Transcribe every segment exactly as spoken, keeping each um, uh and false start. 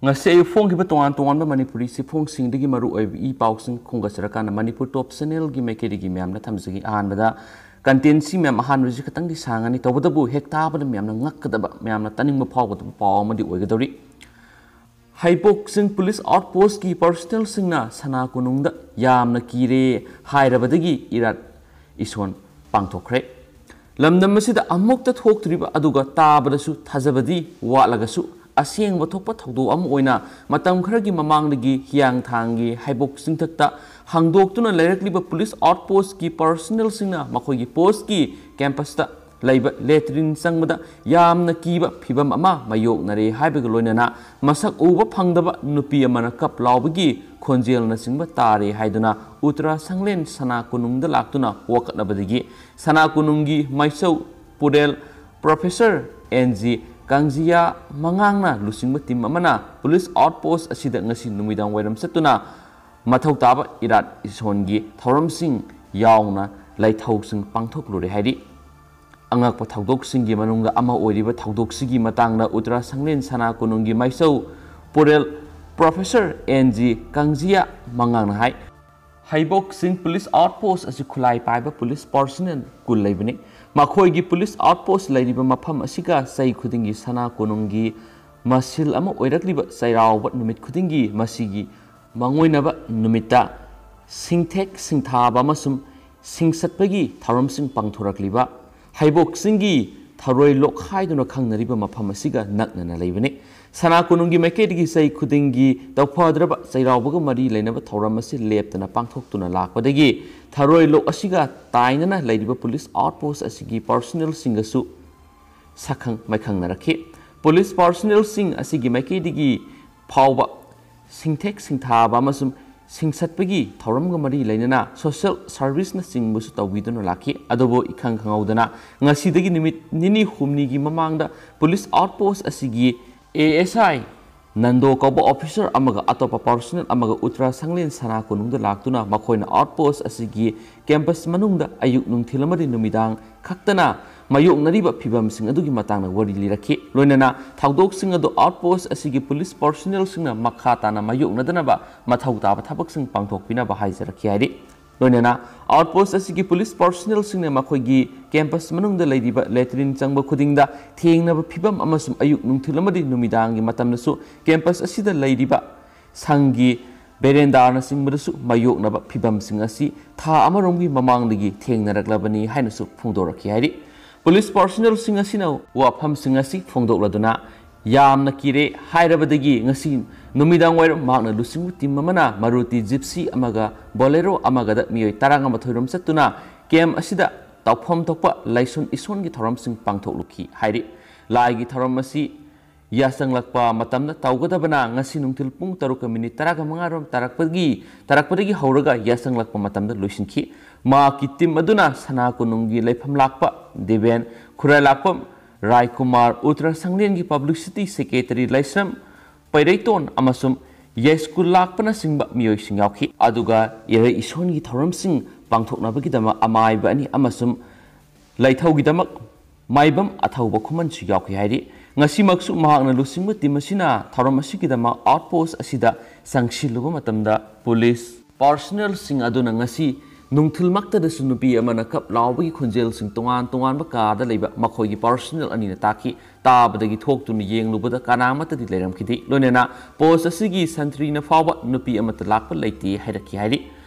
ꯉꯁꯤ ꯑꯌꯨꯛ ꯐꯣꯡꯈꯤꯕ ꯇꯣꯉꯥꯟ ꯇꯣꯉꯥꯟꯕ ꯃꯅꯤꯄꯨꯔꯤ ꯆꯦꯐꯣꯡꯁꯤꯡꯗꯒꯤ ꯃꯔꯨ ꯑꯣꯏꯕ ꯏ ꯄꯥꯎꯁꯤꯡ ꯈꯣꯝꯒꯠꯆꯔꯀꯥꯟꯗ ꯃꯅꯤꯄꯨꯔ ꯇꯣꯞ ꯆꯦꯅꯦꯜꯒꯤ ꯃꯥꯏꯀꯩꯗꯒꯤ ꯃꯌꯥꯝꯅ ꯊꯝꯖꯒꯦ꯫ ꯑꯍꯥꯟꯕꯗ ꯀꯟꯇꯦꯟꯁꯤ ꯃꯌꯥꯝ ꯑꯍꯥꯟꯕꯁꯤ ꯈꯤꯇꯪꯗꯤ ꯁꯥꯡꯉꯅꯤ, ꯇꯧꯕꯇꯕꯨ ꯍꯦꯛ ꯇꯥꯕꯗ ꯃꯌꯥꯝꯅ ꯉꯛꯀꯗꯕ, ꯃꯌꯥꯝꯅ ꯇꯥꯅꯤꯡꯕ ꯐꯥꯎꯒꯗꯕ ꯄꯥꯎ ꯑꯃꯗꯤ ꯑꯣꯏꯒꯗꯧꯔꯤ꯫ ꯍꯩꯕꯣꯛ ꯆꯤꯡ ꯄꯨꯂꯤꯁ ꯑꯥꯎꯠꯄꯣꯁꯀꯤ ꯄꯔꯁꯣꯅꯦꯜꯁꯤꯡꯅ ꯁꯅꯥ ꯀꯣꯅꯨꯡꯗ ꯌꯥꯝꯅ ꯀꯤꯔꯦ ꯍꯥꯏꯔꯕꯗꯒꯤ ꯏꯔꯥꯠ ꯏꯁꯣꯟ ꯄꯥꯡꯊꯣꯛꯈ꯭ꯔꯦ꯫ ꯂꯝꯗꯝ ꯑꯁꯤꯗ ꯑꯃꯨꯛꯇ ꯊꯣꯛꯇ꯭ꯔꯤꯕ ꯑꯗꯨꯒ ꯇꯥꯕꯗꯁꯨ ꯊꯥꯖꯕꯗꯤ ꯋꯥꯠꯂꯒꯁꯨ ꯑꯁꯦꯡꯕ ꯊꯣꯛꯄ ꯊꯧꯗꯣꯛ ꯑꯃ ꯑꯣꯏꯅ ꯃꯇꯝ ꯈꯔꯒꯤ ꯃꯃꯥꯡꯗꯒꯤ ꯍꯤꯌꯥꯡꯊꯥꯡꯒꯤ ꯍꯩꯕꯣꯛ ꯆꯤꯡꯊꯛꯇ ꯍꯥꯡꯗꯣꯛꯇꯨꯅ ꯂꯩꯔꯛꯂꯤꯕ ꯄꯨꯂꯤꯁ ꯑꯥꯎꯠꯄꯣꯁꯀꯤ ꯄꯔꯁꯣꯅꯦꯜꯁꯤꯡꯅ ꯃꯈꯣꯏꯒꯤ ꯄꯣꯁꯀꯤ ꯀꯦꯝꯄꯁꯇ ꯂꯩꯕ ꯂꯦꯇ꯭ꯔꯤꯟ ꯆꯪꯕꯗ ꯌꯥꯝꯅ ꯀꯤꯕ ꯐꯤꯚꯝ ꯑꯃ ꯃꯥꯌꯣꯛꯅꯔꯦ ꯍꯥꯏꯕꯒ ꯂꯣꯏꯅꯅ ꯃꯁꯛ ꯎꯕ ꯐꯪꯗꯕ ꯅꯨꯄꯤ ꯑꯃꯅ ꯀꯞ ꯂꯥꯎꯕꯒꯤ ꯈꯣꯟꯖꯦꯜꯅꯆꯤꯡꯕ ꯇꯥꯔꯦ ꯍꯥꯏꯗꯨꯅ ꯎꯇꯔꯥ ꯁꯪꯂꯦꯟ ꯁꯅꯥ ꯀꯣꯅꯨꯡꯗ ꯂꯥꯛꯇꯨꯅ ꯋꯥꯀꯠꯅꯕꯗꯒꯤ ꯁꯅꯥ ꯀꯣꯅꯨꯡꯒꯤ ꯃꯥꯏꯁꯧ ꯄꯨꯔꯦꯜ ꯄ꯭ꯔꯣꯐꯦꯁꯔ ꯑꯦꯟ ꯖꯤ ꯀꯥꯡꯖꯤꯌꯥ ꯃꯉꯥꯡꯅ ꯂꯨꯆꯤꯡꯕ ꯇꯤꯝ ꯑꯃꯅ ꯄꯨꯂꯤꯁ ꯑꯥꯎꯠꯄꯣꯁ ꯑꯁꯤꯗ ꯉꯁꯤ ꯅꯨꯃꯤꯗꯥꯡ ꯋꯥꯏꯔꯝ ꯆꯠꯇꯨꯅ ꯃꯊꯧ ꯇꯥꯕ ꯏꯔꯥꯠ ꯏꯁꯣꯟꯒꯤ ꯊꯧꯔꯝꯁꯤꯡ ꯌꯥꯎꯅ ꯂꯥꯏꯊꯧꯁꯤꯡ ꯄꯥꯡꯊꯣꯛꯂꯨꯔꯦ ꯍꯥꯏꯔꯤ꯫ ꯑꯉꯛꯄ ꯊꯧꯗꯣꯛꯁꯤꯡꯒꯤ ꯃꯅꯨꯡꯗ ꯑꯃ ꯑꯣꯏꯔꯤꯕ ꯊꯧꯗꯣꯛꯁꯤꯒꯤ ꯃꯇꯥꯡꯗ ꯎꯇꯔꯥ ꯁꯪꯂꯦꯟ ꯁꯅꯥ ꯀꯣꯅꯨꯡꯒꯤ ꯃꯥꯏꯁꯧ ꯄꯨꯔꯦꯜ ꯄ꯭ꯔꯣꯐꯦꯁꯔ ꯑꯦꯟ ꯖꯤ ꯀꯥꯡꯖꯤꯌꯥ ꯃꯉꯥꯡꯅ ꯍꯥꯏ, ꯍꯩꯕꯣꯛ ꯆꯤꯡ ꯄꯨꯂꯤꯁ ꯑꯥꯎꯠꯄꯣꯁ ꯑꯁꯤ ꯈꯨꯠꯂꯥꯏ ꯄꯥꯏꯕ ꯄꯨꯂꯤꯁ ꯄꯥꯔꯁꯣꯅꯦꯜ ꯀꯨꯟ ꯂꯩꯕꯅꯤ꯫ ꯃꯈꯣꯏꯒꯤ ꯄꯨꯂꯤꯁ ꯑꯥꯎꯠꯄꯣꯁ ꯂꯩꯔꯤꯕ ꯃꯐꯝ ꯑꯁꯤꯒ ꯆꯍꯤ ꯈꯨꯗꯤꯡꯒꯤ ꯁꯅꯥ ꯀꯣꯅꯨꯡꯒꯤ ꯃꯁꯤꯜ ꯑꯃ ꯑꯣꯏꯔꯛꯂꯤꯕ ꯆꯩꯔꯥꯎꯕ ꯅꯨꯃꯤꯠ ꯈꯨꯗꯤꯡꯒꯤ ꯃꯁꯤꯒꯤ ꯃꯥꯡꯑꯣꯏꯅꯕ ꯅꯨꯃꯤꯠꯇ ꯁꯤꯡꯊꯦꯛ ꯁꯤꯡꯊꯥꯕ ꯑꯃꯁꯨꯡ ꯁꯤꯡꯆꯠꯄꯒꯤ ꯊꯧꯔꯝꯁꯤꯡ ꯄꯥꯡꯊꯣꯔꯛꯂꯤꯕ ꯍꯩꯕꯣꯛ ꯆꯤꯡꯒꯤ ꯊꯔꯣꯏ ꯂꯣꯛ ꯍꯥꯏꯗꯨꯅ ꯈꯪꯅꯔꯤꯕ ꯃꯐꯝ ꯑꯁꯤꯒ ꯅꯛꯅꯅ ꯂꯩꯕꯅꯤ꯫ ꯁꯅꯥ ꯀꯣꯅꯨꯡꯒꯤ ꯃꯥꯏꯀꯩꯗꯒꯤ ꯆꯍꯤ ꯈꯨꯗꯤꯡꯒꯤ ꯇꯧꯐꯗ꯭ꯔꯕ ꯆꯩꯔꯥꯎꯕꯒ ꯃꯔꯤ ꯂꯩꯅꯕ ꯊꯧꯔꯝ ꯑꯁꯤ ꯂꯦꯞꯇꯅ ꯄꯥꯡꯊꯣꯛꯇꯨꯅ ꯂꯥꯛꯄꯗꯒꯤ ꯊꯔꯣꯏ ꯂꯣꯛ ꯑꯁꯤꯒ ꯇꯥꯏꯅꯅ ꯂꯩꯔꯤꯕ ꯄꯨꯂꯤꯁ ꯑꯥꯎꯠꯄꯣꯁ ꯑꯁꯤꯒꯤ ꯄꯥꯔꯁꯣꯅꯦꯜꯁꯤꯡꯒꯁꯨ ꯁꯛꯈꯪ ꯃꯥꯏꯈꯪꯅꯔꯛꯈꯤ꯫ ꯄꯨꯂꯤꯁ ꯄꯥꯔꯁꯣꯅꯦꯜꯁꯤꯡ ꯑꯁꯤꯒꯤ ꯃꯥꯏꯀꯩꯗꯒꯤ ꯐꯥꯎꯕ ꯁꯤꯡꯊꯦꯛ ꯁꯤꯡꯊꯥꯕ ꯑꯃꯁꯨꯡ ꯁꯤꯡꯆꯠꯄꯒꯤ ꯊꯧꯔꯝꯒ ꯃꯔꯤ ꯂꯩꯅꯅ ꯁꯣꯁꯤꯌꯦꯜ ꯁꯥꯔꯚꯤꯁꯅꯆꯤꯡꯕꯁꯨ ꯇꯧꯕꯤꯗꯨꯅ ꯂꯥꯛꯈꯤ꯫ ꯑꯗꯨꯕꯨ ꯏꯈꯪ ꯈꯪꯍꯧꯗꯅ ꯉꯁꯤꯗꯒꯤ ꯅꯨꯃꯤꯠ ꯅꯤꯅꯤ ꯍꯨꯝꯅꯤꯒꯤ ꯃꯃꯥꯡꯗ ꯄꯨꯂꯤꯁ ꯑꯥꯎꯠꯄꯣꯁ ꯑꯁꯤꯒꯤ ꯑꯦ ꯑꯦꯁ ꯑꯥꯏ ꯅꯟꯗꯣ ꯀꯧꯕ ꯑꯣꯐꯤꯁꯔ ꯑꯃꯒ ꯑꯇꯣꯞꯄ ꯄꯥꯔꯁꯣꯅꯦꯜ ꯑꯃꯒ ꯎꯇ꯭ꯔꯥ ꯁꯪꯂꯦꯟ ꯁꯅꯥ ꯀꯣꯅꯨꯡꯗ ꯂꯥꯛꯇꯨꯅ ꯃꯈꯣꯏꯅ ꯑꯥꯎꯠꯄꯣꯁ ꯑꯁꯤꯒꯤ ꯀꯦꯝꯄꯁ ꯃꯅꯨꯡꯗ ꯑꯌꯨꯛ ꯅꯨꯡꯊꯤꯜ ꯑꯃꯗꯤ ꯅꯨꯃꯤꯗꯥꯡ ꯈꯛꯇꯅ ꯃꯥꯌꯣꯛꯅꯔꯤꯕ ꯐꯤꯚꯝꯁꯤꯡ ꯑꯗꯨꯒꯤ ꯃꯇꯥꯡꯗ ꯋꯥꯔꯤ ꯂꯤꯔꯛꯈꯤ꯫ ꯂꯣꯏꯅꯅ ꯊꯧꯗꯣꯛꯁꯤꯡ ꯑꯗꯨ ꯑꯥꯎꯠꯄꯣꯁ ꯑꯁꯤꯒꯤ ꯄꯨꯂꯤꯁ ꯄꯥꯔꯁꯣꯅꯦꯜꯁꯤꯡꯅ ꯃꯈꯥ ꯇꯥꯅ ꯃꯥꯌꯣꯛꯅꯗꯅꯕ ꯃꯊꯧ ꯇꯥꯕ ꯊꯕꯛꯁꯤꯡ ꯄꯥꯡꯊꯣꯛꯄꯤꯅꯕ ꯍꯥꯏꯖꯔꯛꯈꯤ ꯍꯥꯏꯔꯤ꯫ ꯂꯣꯏꯅꯅ ꯑꯥꯎꯠꯄꯣꯁ ꯑꯁꯤꯒꯤ ꯄꯨꯂꯤꯁ ꯄꯥꯔꯁꯣꯅꯦꯜꯁꯤꯡꯅ ꯃꯈꯣꯏꯒꯤ ꯀꯦꯝꯄꯁ ꯃꯅꯨꯡꯗ ꯂꯩꯔꯤꯕ ꯂꯦꯇ꯭ꯔꯤꯟ ꯆꯪꯕ ꯈꯨꯗꯤꯡꯗ ꯊꯦꯡꯅꯕ ꯐꯤꯚꯝ ꯑꯃꯁꯨꯡ ꯑꯌꯨꯛ ꯅꯨꯡꯊꯤꯜ ꯑꯃꯗꯤ ꯅꯨꯃꯤꯗꯥꯡꯒꯤ ꯃꯇꯝꯗꯁꯨ ꯀꯦꯝꯄꯁ ꯑꯁꯤꯗ ꯂꯩꯔꯤꯕ ꯁꯪꯒꯤ ꯕꯦꯔꯦꯟꯗꯥꯅꯆꯤꯡꯕꯗꯁꯨ ꯃꯥꯌꯣꯛꯅꯕ ꯐꯤꯚꯝꯁꯤꯡ ꯑꯁꯤ ꯊꯥ ꯑꯃꯔꯣꯝꯒꯤ ꯃꯃꯥꯡꯗꯒꯤ ꯊꯦꯡꯅꯔꯛꯂꯕꯅꯤ ꯍꯥꯏꯅꯁꯨ ꯐꯣꯡꯗꯣꯔꯛꯈꯤ ꯍꯥꯏꯔꯤ꯫ ꯄꯨꯂꯤꯁ ꯄꯥꯔꯁꯣꯅꯦꯜꯁꯤꯡ ꯑꯁꯤꯅ ꯋꯥꯐꯝꯁꯤꯡ ꯑꯁꯤ ꯐꯣꯡꯗꯣꯛꯂꯗꯨꯅ ꯌꯥꯝꯅ ꯀꯤꯔꯦ ꯍꯥꯏꯔꯕꯗꯒꯤ ꯉꯁꯤ ꯅꯨꯃꯤꯗꯥꯡ ꯋꯥꯏꯔꯝ ꯃꯍꯥꯛꯅ ꯂꯨꯆꯤꯡꯕ ꯇꯤꯝ ꯑꯃꯅ ꯃꯔꯨꯇꯤ ꯖꯤꯞꯁꯤ ꯑꯃꯒ ꯕꯣꯂꯦꯔꯣ ꯑꯃꯒꯗ ꯃꯤꯑꯣꯏ ꯇꯔꯥꯃꯥꯊꯣꯏ ꯔꯣꯝ ꯆꯠꯇꯨꯅ ꯀꯦꯝ ꯑꯁꯤꯗ ꯇꯧꯐꯝ ꯊꯣꯛꯄ ꯂꯥꯏꯁꯣꯟ ꯏꯁꯣꯟꯒꯤ ꯊꯧꯔꯝꯁꯤꯡ ꯄꯥꯡꯊꯣꯛꯂꯨꯈꯤ ꯍꯥꯏꯔꯤ꯫ ꯂꯥꯏꯒꯤ ꯊꯧꯔꯝ ꯑꯁꯤ ꯌꯥꯆꯪꯂꯛꯄ ꯃꯇꯝꯗ ꯇꯧꯒꯗꯕꯅ ꯉꯁꯤ ꯅꯨꯡꯊꯤꯜ ꯄꯨꯡ ꯇꯔꯨꯛꯀ ꯃꯤꯅꯤꯠ ꯇꯔꯥꯃꯉꯥ ꯔꯣꯝ ꯇꯥꯔꯛꯄꯒꯤ ꯇꯥꯔꯛꯄꯗꯒꯤ ꯍꯧꯔꯒ ꯌꯥꯆꯪꯂꯛꯄ ꯃꯇꯝꯗ ꯂꯣꯏꯁꯤꯟꯈꯤ꯫ ꯃꯍꯥꯛꯀꯤ ꯇꯤꯝ ꯑꯗꯨꯅ ꯁꯅꯥ ꯀꯣꯅꯨꯡꯒꯤ ꯂꯩꯐꯝ ꯂꯥꯛꯄ ꯗꯦꯕꯦꯟ ꯈꯨꯔꯥꯏꯂꯥꯛꯄꯝ ꯔꯥꯏꯀꯨꯃꯥꯔ, ꯎꯇ꯭ꯔ ꯁꯪꯂꯦꯟꯒꯤ ꯄꯕ꯭ꯂꯤꯁꯤꯇꯤ ꯁꯦꯀ꯭ꯔꯦꯇꯔꯤ ꯂꯥꯏꯁ꯭ꯔꯝ ꯄꯩꯔꯩꯇꯣꯟ ꯑꯃꯁꯨꯡ ꯌꯥꯏꯁ꯭ꯀꯨꯜ ꯂꯥꯛꯄꯅꯆꯤꯡꯕ ꯃꯤꯑꯣꯏꯁꯤꯡ ꯌꯥꯎꯈꯤ꯫ ꯑꯗꯨꯒ ꯏꯔꯩ ꯏꯁꯣꯟꯒꯤ ꯊꯧꯔꯝꯁꯤꯡ ꯄꯥꯡꯊꯣꯛꯅꯕꯒꯤꯗꯃꯛ ꯑꯃꯥꯏꯕ ꯑꯅꯤ ꯑꯃꯁꯨꯡ ꯂꯩꯊꯧꯒꯤꯗꯃꯛ ꯃꯥꯏꯕꯝ ꯑꯊꯧꯕ ꯈꯨꯃꯟꯁꯨ ꯌꯥꯎꯈꯤ ꯍꯥꯏꯔꯤ꯫ ꯉꯁꯤꯃꯛꯁꯨ ꯃꯍꯥꯛꯅ ꯂꯨꯆꯤꯡꯕ ꯇꯤꯝ ꯑꯁꯤꯅ ꯊꯧꯔꯝ ꯑꯁꯤꯒꯤꯗꯃꯛ ꯑꯥꯎꯠꯄꯣꯁ ꯑꯁꯤꯗ ꯆꯪꯁꯤꯜꯂꯨꯕ ꯃꯇꯝꯗ ꯄꯨꯂꯤꯁ ꯄꯥꯔꯁꯣꯅꯦꯜꯁꯤꯡ ꯑꯗꯨꯅ ꯉꯁꯤ ꯅꯨꯡꯊꯤꯜꯃꯛꯇꯗꯁꯨ ꯅꯨꯄꯤ ꯑꯃꯅ ꯀꯞ ꯂꯥꯎꯕꯒꯤ ꯈꯣꯟꯖꯦꯜꯁꯤꯡ ꯇꯣꯉꯥꯟ ꯇꯣꯉꯥꯟꯕ ꯀꯥꯗ ꯂꯩꯕ ꯃꯈꯣꯏꯒꯤ ꯄꯥꯔꯁꯣꯅꯦꯜ ꯑꯅꯤꯅ ꯇꯥꯈꯤ꯫ ꯇꯥꯕꯗꯒꯤ ꯊꯣꯛꯇꯨꯅ ꯌꯦꯡꯂꯨꯕꯗ ꯀꯅꯥꯃꯠꯇꯗꯤ ꯂꯩꯔꯝꯈꯤꯗꯦ꯫ ꯂꯣꯏꯅꯅ ꯄꯣꯁ ꯑꯁꯤꯒꯤ ꯁꯟꯇ꯭ꯔꯤꯅ ꯐꯥꯎꯕ ꯅꯨꯄꯤ ꯑꯃꯠꯇ ꯂꯥꯛꯄ ꯂꯩꯇꯦ ꯍꯥꯏꯔꯛꯈꯤ ꯍꯥꯏꯔꯤ꯫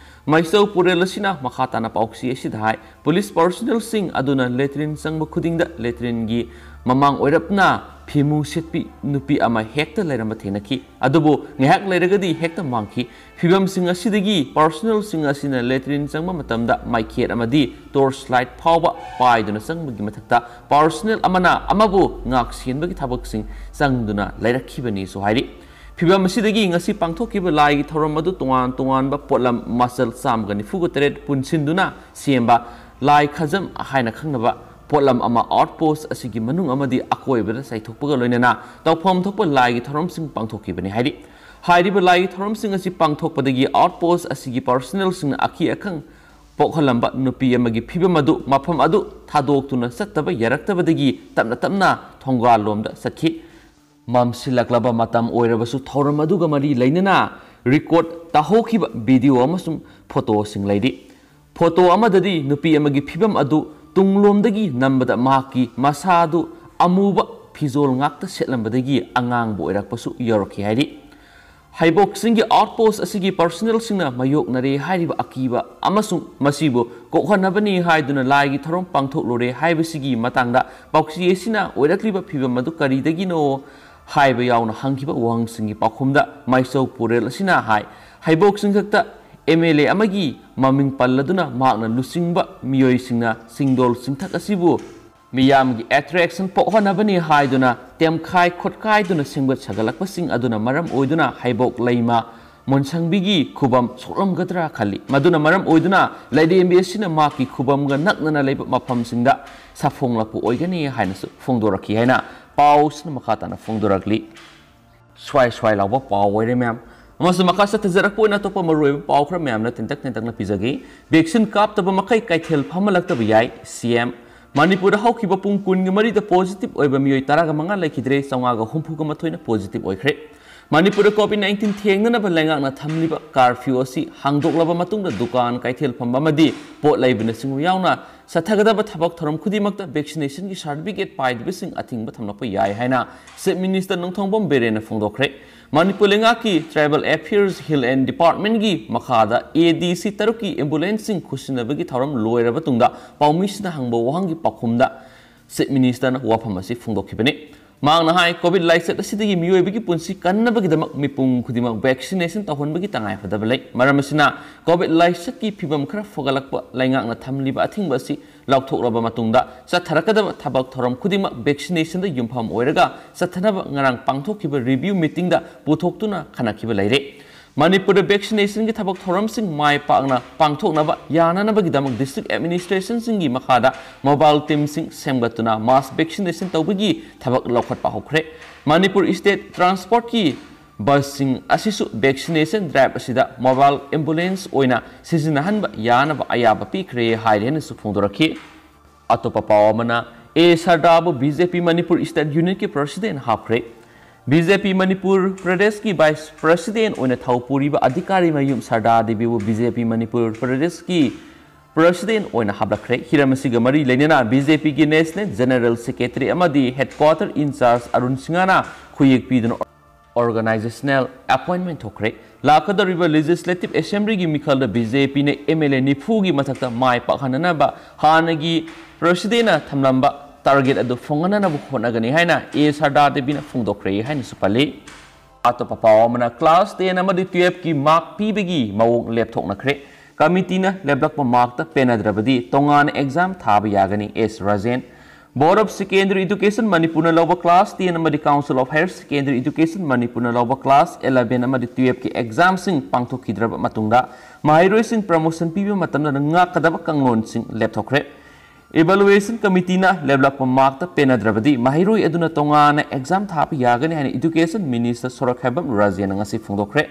ꯃꯩꯁꯧ ꯄꯨꯔꯦꯜ ꯑꯁꯤꯅ ꯃꯈꯥ ꯇꯥꯅ ꯄꯥꯎꯆꯦ ꯑꯁꯤꯗ ꯍꯥꯏ, ꯄꯨꯂꯤꯁ ꯄꯥꯔꯁꯣꯅꯦꯜꯁꯤꯡ ꯑꯗꯨꯅ ꯂꯦꯇ꯭ꯔꯤꯟ ꯆꯪꯕ ꯈꯨꯗꯤꯡꯗ ꯂꯦꯇ꯭ꯔꯤꯟꯒꯤ ꯃꯃꯥꯡ ꯑꯣꯏꯔꯞꯅ ꯐꯤꯃꯨ ꯁꯦꯠꯄꯤ ꯅꯨꯄꯤ ꯑꯃ ꯍꯦꯛꯇ ꯂꯩꯔꯝꯕ ꯊꯦꯡꯅꯈꯤ꯫ ꯑꯗꯨꯕꯨ ꯉꯥꯏꯍꯥꯛ ꯂꯩꯔꯒꯗꯤ ꯍꯦꯛꯇ ꯃꯥꯡꯈꯤ꯫ ꯐꯤꯚꯝꯁꯤꯡ ꯑꯁꯤꯗꯒꯤ ꯄꯥꯔꯁꯣꯅꯦꯜꯁꯤꯡ ꯑꯁꯤꯅ ꯂꯦꯇ꯭ꯔꯤꯟ ꯆꯪꯕ ꯃꯇꯝꯗ ꯃꯩꯈꯦꯠ ꯑꯃꯗꯤ ꯇꯣꯔꯆ ꯂꯥꯏꯠ ꯐꯥꯎꯕ ꯄꯥꯏꯗꯨꯅ ꯆꯪꯕꯒꯤ ꯃꯊꯛꯇ ꯄꯥꯔꯁꯣꯅꯦꯜ ꯑꯃꯅ ꯑꯃꯕꯨ ꯉꯥꯛ ꯁꯦꯟꯕꯒꯤ ꯊꯕꯛꯁꯤꯡ ꯆꯪꯗꯨꯅ ꯂꯩꯔꯛꯈꯤꯕꯅꯤꯁꯨ ꯍꯥꯏꯔꯤ꯫ ꯐꯤꯚꯝ ꯑꯁꯤꯗꯒꯤ ꯉꯁꯤ ꯄꯥꯡꯊꯣꯛꯈꯤꯕ ꯂꯥꯏꯒꯤ ꯊꯧꯔꯝ ꯑꯗꯨ ꯇꯣꯉꯥꯟ ꯇꯣꯉꯥꯟꯕ ꯄꯣꯠꯂꯝ ꯃꯆꯜ ꯆꯥꯝꯃꯒ ꯅꯤꯐꯨꯒ ꯇꯔꯦꯠ ꯄꯨꯟꯁꯤꯟꯗꯨꯅ ꯁꯦꯝꯕ ꯂꯥꯏ ꯈꯖꯝ ꯍꯥꯏꯅ ꯈꯪꯅꯕ ꯄꯣꯠꯂꯝ ꯑꯃ ꯑꯥꯎꯠ ꯄꯣꯁ ꯑꯁꯤꯒꯤ ꯃꯅꯨꯡ ꯑꯃꯗꯤ ꯑꯀꯣꯏꯕꯗ ꯆꯥꯏꯊꯣꯛꯄꯒ ꯂꯣꯏꯅꯅ ꯇꯧꯐꯝ ꯊꯣꯛꯄ ꯂꯥꯏꯒꯤ ꯊꯧꯔꯝꯁꯤꯡ ꯄꯥꯡꯊꯣꯛꯈꯤꯕꯅꯤ ꯍꯥꯏꯔꯤ꯫ ꯍꯥꯏꯔꯤꯕ ꯂꯥꯏꯒꯤ ꯊꯧꯔꯝꯁꯤꯡ ꯑꯁꯤ ꯄꯥꯡꯊꯣꯛꯄꯗꯒꯤ ꯑꯥꯎꯠ ꯄꯣꯁ ꯑꯁꯤꯒꯤ ꯄꯥꯔꯁꯣꯅꯦꯜꯁꯤꯡꯅ ꯑꯀꯤ ꯑꯈꯪ ꯄꯣꯛꯍꯜꯂꯝꯕ ꯅꯨꯄꯤ ꯑꯃꯒꯤ ꯐꯤꯕꯝ ꯑꯗꯨ ꯃꯐꯝ ꯑꯗꯨ ꯊꯥꯗꯣꯛꯇꯨꯅ ꯆꯠꯇꯕ ꯌꯥꯔꯛꯇꯕꯗꯒꯤ ꯇꯞꯅ ꯇꯞꯅ ꯊꯣꯡꯒꯥꯜꯂꯣꯝꯗ ꯆꯠꯈꯤ꯫ ꯃꯝꯁꯤꯜꯂꯛꯂꯕ ꯃꯇꯝ ꯑꯣꯏꯔꯕꯁꯨ ꯊꯧꯔꯝ ꯑꯗꯨꯒ ꯃꯔꯤ ꯂꯩꯅꯅ ꯔꯦꯀꯣꯔꯗ ꯇꯥꯍꯧꯈꯤꯕ ꯚꯤꯗꯤꯑꯣ ꯑꯃꯁꯨꯡ ꯐꯣꯇꯣꯁꯤꯡ ꯂꯩꯔꯤ꯫ ꯐꯣꯇꯣ ꯑꯃꯗꯗꯤ ꯅꯨꯄꯤ ꯑꯃꯒꯤ ꯐꯤꯕꯝ ꯑꯗꯨ ꯇꯨꯡꯂꯣꯝꯗꯒꯤ ꯅꯝꯕꯗ ꯃꯍꯥꯛꯀꯤ ꯃꯁꯥ ꯑꯗꯨ ꯑꯃꯨꯕ ꯐꯤꯖꯣꯜ ꯉꯥꯛꯇ ꯁꯦꯠꯂꯝꯕꯗꯒꯤ ꯑꯉꯥꯡꯕ ꯑꯣꯏꯔꯛꯄꯁꯨ ꯌꯥꯎꯔꯛꯈꯤ ꯍꯥꯏꯔꯤ꯫ ꯍꯩꯕꯣꯛ ꯆꯤꯡꯒꯤ ꯑꯥꯎꯠ ꯄꯣꯁ ꯑꯁꯤꯒꯤ ꯄꯥꯔꯁꯣꯅꯦꯜꯁꯤꯡꯅ ꯃꯥꯌꯣꯛꯅꯔꯦ ꯍꯥꯏꯔꯤꯕ ꯑꯀꯤꯕ ꯑꯃꯁꯨꯡ ꯃꯁꯤꯕꯨ ꯀꯣꯛꯍꯟꯅꯕꯅꯤ ꯍꯥꯏꯗꯨꯅ ꯂꯥꯏꯒꯤ ꯊꯧꯔꯝ ꯄꯥꯡꯊꯣꯛꯂꯨꯔꯦ ꯍꯥꯏꯕꯁꯤꯒꯤ ꯃꯇꯥꯡꯗ ꯄꯥꯎꯆꯦ ꯑꯁꯤꯅ ꯑꯣꯏꯔꯛꯂꯤꯕ ꯐꯤꯕꯝ ꯑꯗꯨ ꯀꯔꯤꯗꯒꯤꯅꯣ ꯍꯥꯏꯕ ꯌꯥꯎꯅ ꯍꯪꯈꯤꯕ ꯋꯥꯍꯪꯁꯤꯡꯒꯤ ꯄꯥꯎꯈꯨꯝꯗ ꯃꯥꯏꯆꯧ ꯄꯨꯔꯦꯜ ꯑꯁꯤꯅ ꯍꯥꯏ, ꯍꯩꯕꯣꯛ ꯆꯤꯡꯊꯛꯇ ꯑꯦꯝ ꯑꯦꯜ ꯑꯦ ꯑꯃꯒꯤ ꯃꯃꯤꯡ ꯄꯜꯂꯗꯨꯅ ꯃꯍꯥꯛꯅ ꯂꯨꯆꯤꯡꯕ ꯃꯤꯑꯣꯏꯁꯤꯡꯅ ꯆꯤꯡꯗꯣꯜ ꯆꯤꯡꯊꯛ ꯑꯁꯤꯕꯨ ꯃꯤꯌꯥꯝꯒꯤ ꯑꯦꯇ꯭ꯔꯦꯛꯁꯟ ꯄꯣꯛꯍꯟꯅꯕꯅꯤ ꯍꯥꯏꯗꯨꯅ ꯇꯦꯝꯈꯥꯏ ꯈꯣꯠꯈꯥꯏꯗꯨꯅ ꯁꯦꯝꯒꯠ ꯁꯥꯒꯠꯂꯛꯄꯁꯤꯡ ꯑꯗꯨꯅ ꯃꯔꯝ ꯑꯣꯏꯗꯨꯅ ꯍꯩꯕꯣꯛ ꯂꯩꯃ ꯃꯣꯟꯁꯪꯕꯤꯒꯤ ꯈꯨꯕꯝ ꯁꯣꯛꯂꯝꯒꯗ꯭ꯔꯥ ꯈꯜꯂꯤ꯫ ꯃꯗꯨꯅ ꯃꯔꯝ ꯑꯣꯏꯗꯨꯅ ꯂꯥꯏꯔꯦꯝꯕꯤ ꯑꯁꯤꯅ ꯃꯍꯥꯛꯀꯤ ꯈꯨꯕꯝꯒ ꯅꯛꯅꯅ ꯂꯩꯕ ꯃꯐꯝꯁꯤꯡꯗ ꯁꯥꯐꯣꯡꯂꯛꯄ ꯑꯣꯏꯒꯅꯤ ꯍꯥꯏꯅꯁꯨ ꯐꯣꯡꯗꯣꯔꯛꯈꯤ ꯍꯥꯏꯅ ꯄꯥꯎꯁꯤꯅ ꯃꯈꯥ ꯇꯥꯅ ꯐꯣꯡꯗꯣꯔꯛꯂꯤ꯫ ꯁ꯭ꯋꯥꯏ ꯁ꯭ꯋꯥꯏ ꯂꯥꯎꯕ ꯄꯥꯎ ꯑꯣꯏꯔꯦ ꯃꯌꯥꯝ꯫ ꯑꯃꯁꯨꯡ ꯃꯈꯥ ꯆꯠꯊꯖꯔꯛꯄ ꯑꯣꯏꯅ ꯑꯇꯣꯞꯄ ꯃꯔꯨꯑꯣꯏꯕ ꯄꯥꯎ ꯈꯔ ꯃꯌꯥꯝꯅ ꯇꯦꯟꯇꯛ ꯇꯦꯟꯇꯛꯅ ꯄꯤꯖꯒꯦ꯫ ꯚꯦꯛꯁꯤꯟ ꯀꯥꯞꯇꯕ ꯃꯈꯩ ꯀꯩꯊꯦꯜ ꯐꯝꯍꯜꯂꯛꯇꯕ ꯌꯥꯏ, ꯁꯤ ꯑꯦꯝ꯫ ꯃꯅꯤꯄꯨꯔꯗ ꯍꯧꯈꯤꯕ ꯄꯨꯡ ꯀꯨꯟꯒ ꯃꯔꯤꯗ ꯄꯣꯖꯤꯇꯤꯚ ꯑꯣꯏꯕ ꯃꯤꯑꯣꯏ ꯇꯔꯥꯒ ꯃꯉꯥ ꯂꯩꯈꯤꯗ꯭ꯔꯦ, ꯆꯥꯝꯃꯉꯥꯒ ꯍꯨꯝꯐꯨꯒ ꯃꯥꯊꯣꯏꯅ ꯄꯣꯖꯤꯇꯤꯚ ꯑꯣꯏꯈ꯭ꯔꯦ꯫ ꯃꯅꯤꯄꯨꯔꯗ ꯀꯣꯚꯤꯗ ꯅꯥꯏꯟꯇꯤꯟ ꯊꯦꯡꯅꯅꯕ ꯂꯩꯉꯥꯛꯅ ꯊꯝꯂꯤꯕ ꯀꯥꯔꯐ꯭ꯌꯨ ꯑꯁꯤ ꯍꯥꯡꯗꯣꯛꯂꯕ ꯃꯇꯨꯡꯗ ꯗꯨꯀꯥꯟ, ꯀꯩꯊꯦꯜ ꯐꯝꯕ ꯑꯃꯗꯤ ꯄꯣꯠ ꯂꯩꯕꯅꯆꯤꯡꯕ ꯌꯥꯎꯅ ꯆꯠꯊꯒꯗꯕ ꯊꯕꯛ ꯊꯧꯔꯝ ꯈꯨꯗꯤꯡꯃꯛꯇ ꯚꯦꯛꯁꯤꯅꯦꯁꯟꯒꯤ ꯁꯥꯔꯇꯤꯐꯤꯀꯦꯠ ꯄꯥꯏꯗꯕꯁꯤꯡ ꯑꯊꯤꯡꯕ ꯊꯝꯂꯛꯄ ꯌꯥꯏ ꯍꯥꯏꯅ ꯆꯤꯐ ꯃꯤꯅꯤꯁꯇꯔ ꯅꯣꯡꯊꯣꯝꯕꯝ ꯕꯤꯔꯦꯟꯅ ꯐꯣꯡꯗꯣꯛꯈ꯭ꯔꯦ꯫ ꯃꯅꯤꯄꯨꯔ ꯂꯩꯉꯥꯛꯀꯤ ꯇ꯭ꯔꯥꯏꯕꯦꯜ ꯑꯦꯐꯤꯌꯔꯁ ꯍꯤꯜ ꯑꯦꯟ ꯗꯤꯄꯥꯔꯠꯃꯦꯟꯒꯤ ꯃꯈꯥꯗ ꯑꯦ ꯗꯤ ꯁꯤ ꯇꯔꯨꯛꯀꯤ ꯑꯦꯝꯕꯨꯂꯦꯟꯁꯁꯤꯡ ꯈꯨꯠꯁꯤꯟꯅꯕꯒꯤ ꯊꯧꯔꯝ ꯂꯣꯏꯔꯕ ꯇꯨꯡꯗ ꯄꯥꯎꯃꯤꯁꯤꯡꯅ ꯍꯪꯕ ꯋꯥꯍꯪꯒꯤ ꯄꯥꯎꯈꯨꯝꯗ ꯆꯤꯐ ꯃꯤꯅꯤꯁꯇꯔꯅ ꯋꯥꯐꯝ ꯑꯁꯤ ꯐꯣꯡꯗꯣꯛꯈꯤꯕꯅꯤ꯫ ꯃꯍꯥꯛꯅ ꯍꯥꯏ, ꯀꯣꯚꯤꯗ ꯂꯥꯏꯆꯠ ꯑꯁꯤꯗꯒꯤ ꯃꯤꯑꯣꯏꯕꯒꯤ ꯄꯨꯟꯁꯤ ꯀꯟꯅꯕꯒꯤꯗꯃꯛ ꯃꯤꯄꯨꯝ ꯈꯨꯗꯤꯡꯃꯛ ꯚꯦꯛꯁꯤꯅꯦꯁꯟ ꯇꯧꯍꯟꯕꯒꯤ ꯇꯉꯥꯏꯐꯗꯕ ꯂꯩ꯫ ꯃꯔꯝ ꯑꯁꯤꯅ, ꯀꯣꯚꯤꯗ ꯂꯥꯏꯆꯠꯀꯤ ꯐꯤꯕꯝ ꯈꯔ ꯐꯒꯠꯂꯛꯄ ꯂꯩꯉꯥꯛꯅ ꯊꯝꯂꯤꯕ ꯑꯊꯤꯡꯕ ꯑꯁꯤ ꯂꯧꯊꯣꯛꯂꯕ ꯃꯇꯨꯡꯗ ꯆꯠꯊꯔꯛꯀꯗꯕ ꯊꯕꯛ ꯊꯧꯔꯝ ꯈꯨꯗꯤꯡꯃꯛ ꯚꯦꯛꯁꯤꯅꯦꯁꯟꯗ ꯌꯨꯝꯐꯝ ꯑꯣꯏꯔꯒ ꯆꯠꯊꯅꯕ ꯉꯔꯥꯡ ꯄꯥꯡꯊꯣꯛꯈꯤꯕ ꯔꯤꯚꯤꯌꯨ ꯃꯤꯇꯤꯡꯗ ꯄꯨꯊꯣꯛꯇꯨꯅ ꯈꯟꯅꯈꯤꯕ ꯂꯩꯔꯦ꯫ ꯃꯅꯤꯄꯨꯔꯗ ꯚꯦꯛꯁꯤꯅꯦꯁꯟꯒꯤ ꯊꯕꯛ ꯊꯧꯔꯝꯁꯤꯡ ꯃꯥꯏ ꯄꯥꯛꯅ ꯄꯥꯡꯊꯣꯛꯅꯕ ꯌꯥꯅꯅꯕꯒꯤꯗꯃꯛ ꯗꯤꯁꯇ꯭ꯔꯤꯛ ꯑꯦꯗꯃꯤꯅꯤꯁꯇ꯭ꯔꯦꯁꯟꯁꯤꯡꯒꯤ ꯃꯈꯥꯗ ꯃꯣꯕꯥꯏꯜ ꯇꯤꯝꯁꯤꯡ ꯁꯦꯝꯒꯠꯇꯨꯅ ꯃꯥꯁ ꯚꯦꯛꯁꯤꯅꯦꯁꯟ ꯇꯧꯕꯒꯤ ꯊꯕꯛ ꯂꯧꯈꯠꯄ ꯍꯧꯈ꯭ꯔꯦ꯫ ꯃꯅꯤꯄꯨꯔ ꯁ꯭ꯇꯦꯠ ꯇ꯭ꯔꯥꯟꯁꯄꯣꯔꯠꯀꯤ ꯕꯁꯁꯤꯡ ꯑꯁꯤꯁꯨ ꯚꯦꯛꯁꯤꯅꯦꯁꯟ ꯗ꯭ꯔꯥꯏꯚ ꯑꯁꯤꯗ ꯃꯣꯕꯥꯏꯜ ꯑꯦꯝꯕꯨꯂꯦꯟꯁ ꯑꯣꯏꯅ ꯁꯤꯖꯤꯟꯅꯍꯟꯕ ꯌꯥꯅꯕ ꯑꯌꯥꯕ ꯄꯤꯈ꯭ꯔꯦ ꯍꯥꯏꯔꯦ ꯍꯥꯏꯅꯁꯨ ꯐꯣꯡꯗꯣꯔꯛꯈꯤ꯫ ꯑꯇꯣꯞꯄ ꯄꯥꯎ ꯑꯃꯅ, ꯑꯦ ꯁꯔꯗꯥꯕꯨ B J P Manipur state ꯌꯨꯅꯤꯠꯀꯤ ꯄ꯭ꯔꯁꯤꯗꯦꯟ ꯍꯥꯞꯈ꯭ꯔꯦ꯫ ꯕꯤ ꯖꯦ ꯄꯤ ꯃꯅꯤꯄꯨꯔ ꯄ꯭ꯔꯗꯦꯁꯀꯤ ꯚꯥꯏꯁ ꯄ꯭ꯔꯁꯤꯗꯦꯟ ꯑꯣꯏꯅ ꯊꯧ ꯄꯨꯔꯤꯕ ꯑꯙꯤꯀꯥꯔꯤ ꯃꯌꯨꯝ ꯁꯔꯗꯥ ꯗꯦꯕꯤꯕꯨ ꯕꯤ ꯖꯦ ꯄꯤ ꯃꯅꯤꯄꯨꯔ ꯄ꯭ꯔꯗꯦꯁꯀꯤ ꯄ꯭ꯔꯁꯤꯗꯦꯟ ꯑꯣꯏꯅ ꯍꯥꯞꯂꯛꯈ꯭ꯔꯦ꯫ ꯍꯤꯔꯝ ꯑꯁꯤꯒ ꯃꯔꯤ ꯂꯩꯅꯅ ꯕꯤ ꯖꯦ ꯄꯤꯒꯤ ꯅꯦꯁꯅꯦꯜ ꯖꯦꯅꯔꯦꯜ ꯁꯦꯀ꯭ꯔꯦꯇꯔꯤ ꯑꯃꯗꯤ ꯍꯦꯗꯀ꯭ꯋꯥꯇꯔ ꯏꯟꯆꯥꯔꯖ ꯑꯔꯨꯟ ꯁꯤꯡꯍꯅ ꯈꯨꯌꯦꯛ ꯄꯤꯗꯨꯅ ꯑꯣꯔꯒꯅꯥꯏꯖꯦꯁꯅꯦꯜ ꯑꯦꯄꯣꯏꯟꯃꯦꯟ ꯊꯣꯛꯈ꯭ꯔꯦ꯫ ꯂꯥꯛꯀꯗꯧꯔꯤꯕ ꯂꯦꯖꯤꯁꯂꯦꯇꯤꯚ ꯑꯦꯁꯦꯝꯕ꯭ꯂꯤꯒꯤ ꯃꯤꯈꯜꯗ ꯕꯤ ꯖꯦ ꯄꯤꯅ ꯑꯦꯝ ꯑꯦꯜ ꯑꯦ ꯅꯤꯐꯨꯒꯤ ꯃꯊꯛꯇ ꯃꯥꯏ ꯄꯥꯛꯍꯟꯅꯅꯕ ꯍꯥꯟꯅꯒꯤ ꯄ꯭ꯔꯁꯤꯗꯦꯟꯅ ꯊꯝꯂꯝꯕ ꯇꯥꯔꯒꯦꯠ ꯑꯗꯨ ꯐꯪꯍꯟꯅꯅꯕ ꯍꯣꯠꯅꯒꯅꯤ ꯍꯥꯏꯅ ꯑꯦ ꯁꯔꯗꯥ ꯗꯦꯕꯤꯅ ꯐꯣꯡꯗꯣꯛꯈ꯭ꯔꯦ ꯍꯥꯏꯅꯁꯨ ꯄꯜꯂꯤ꯫ ꯑꯇꯣꯞꯄ ꯄꯥꯎ ꯑꯃꯅ, ꯀ꯭ꯂꯥꯁ ꯇꯦꯟ ꯑꯃꯗꯤ ꯇꯨꯌꯦꯜꯐꯀꯤ ꯃꯥꯔꯛ ꯄꯤꯕꯒꯤ ꯃꯑꯣꯡ ꯂꯦꯞꯊꯣꯛꯅꯈ꯭ꯔꯦ꯫ ꯀꯃꯤꯇꯤꯅ ꯂꯦꯞꯂꯛꯄ ꯃꯥꯔꯛꯇ ꯄꯦꯟꯅꯗ꯭ꯔꯕꯗꯤ ꯇꯣꯉꯥꯟꯅ ꯑꯦꯛꯖꯥꯝ ꯊꯥꯕ ꯌꯥꯒꯅꯤ, ꯑꯦꯁ Rajen. Board of Secondary Education ꯃꯅꯤꯄꯨꯔꯅ ꯂꯧꯕ ꯀ꯭ꯂꯥꯁ ꯇꯦꯟ ꯑꯃꯗꯤ Council of Higher Secondary Education ꯃꯅꯤꯄꯨꯔꯅ ꯂꯧꯕ ꯀ꯭ꯂꯥꯁ ꯏꯂꯦꯚꯦꯟ ꯑꯃꯗꯤ ꯇꯨꯌꯦꯜꯐꯀꯤ ꯑꯦꯛꯖꯥꯝꯁꯤꯡ ꯄꯥꯡꯊꯣꯛꯈꯤꯗ꯭ꯔꯕ ꯃꯇꯨꯡꯗ ꯃꯍꯩꯔꯣꯏꯁꯤꯡ ꯄ꯭ꯔꯃꯣꯁꯟ ꯄꯤꯕ ꯃꯇꯝꯗ ꯉꯥꯛꯀꯗꯕ ꯀꯥꯡꯂꯣꯟꯁꯤꯡ ꯂꯦꯞꯊꯣꯛꯈ꯭ꯔꯦ꯫ ꯏꯚꯥꯂꯨꯑꯦꯁꯟ ꯀꯃꯤꯇꯤꯅ ꯂꯦꯞꯂꯛꯄ ꯃꯥꯔꯛꯇ ꯄꯦꯟꯅꯗ꯭ꯔꯕꯗꯤ ꯃꯍꯩꯔꯣꯏ ꯑꯗꯨꯅ ꯇꯣꯉꯥꯟꯅ ꯑꯦꯛꯖꯥꯝ ꯊꯥꯕ ꯌꯥꯒꯅꯤ ꯍꯥꯏꯅ ꯏꯗꯨꯀꯦꯁꯟ ꯃꯤꯅꯤꯁꯇꯔ ꯁꯣꯔꯛꯈꯥꯏꯕꯝ ꯔꯥꯖꯦꯟꯅ ꯉꯁꯤ ꯐꯣꯡꯗꯣꯛꯈ꯭ꯔꯦ꯫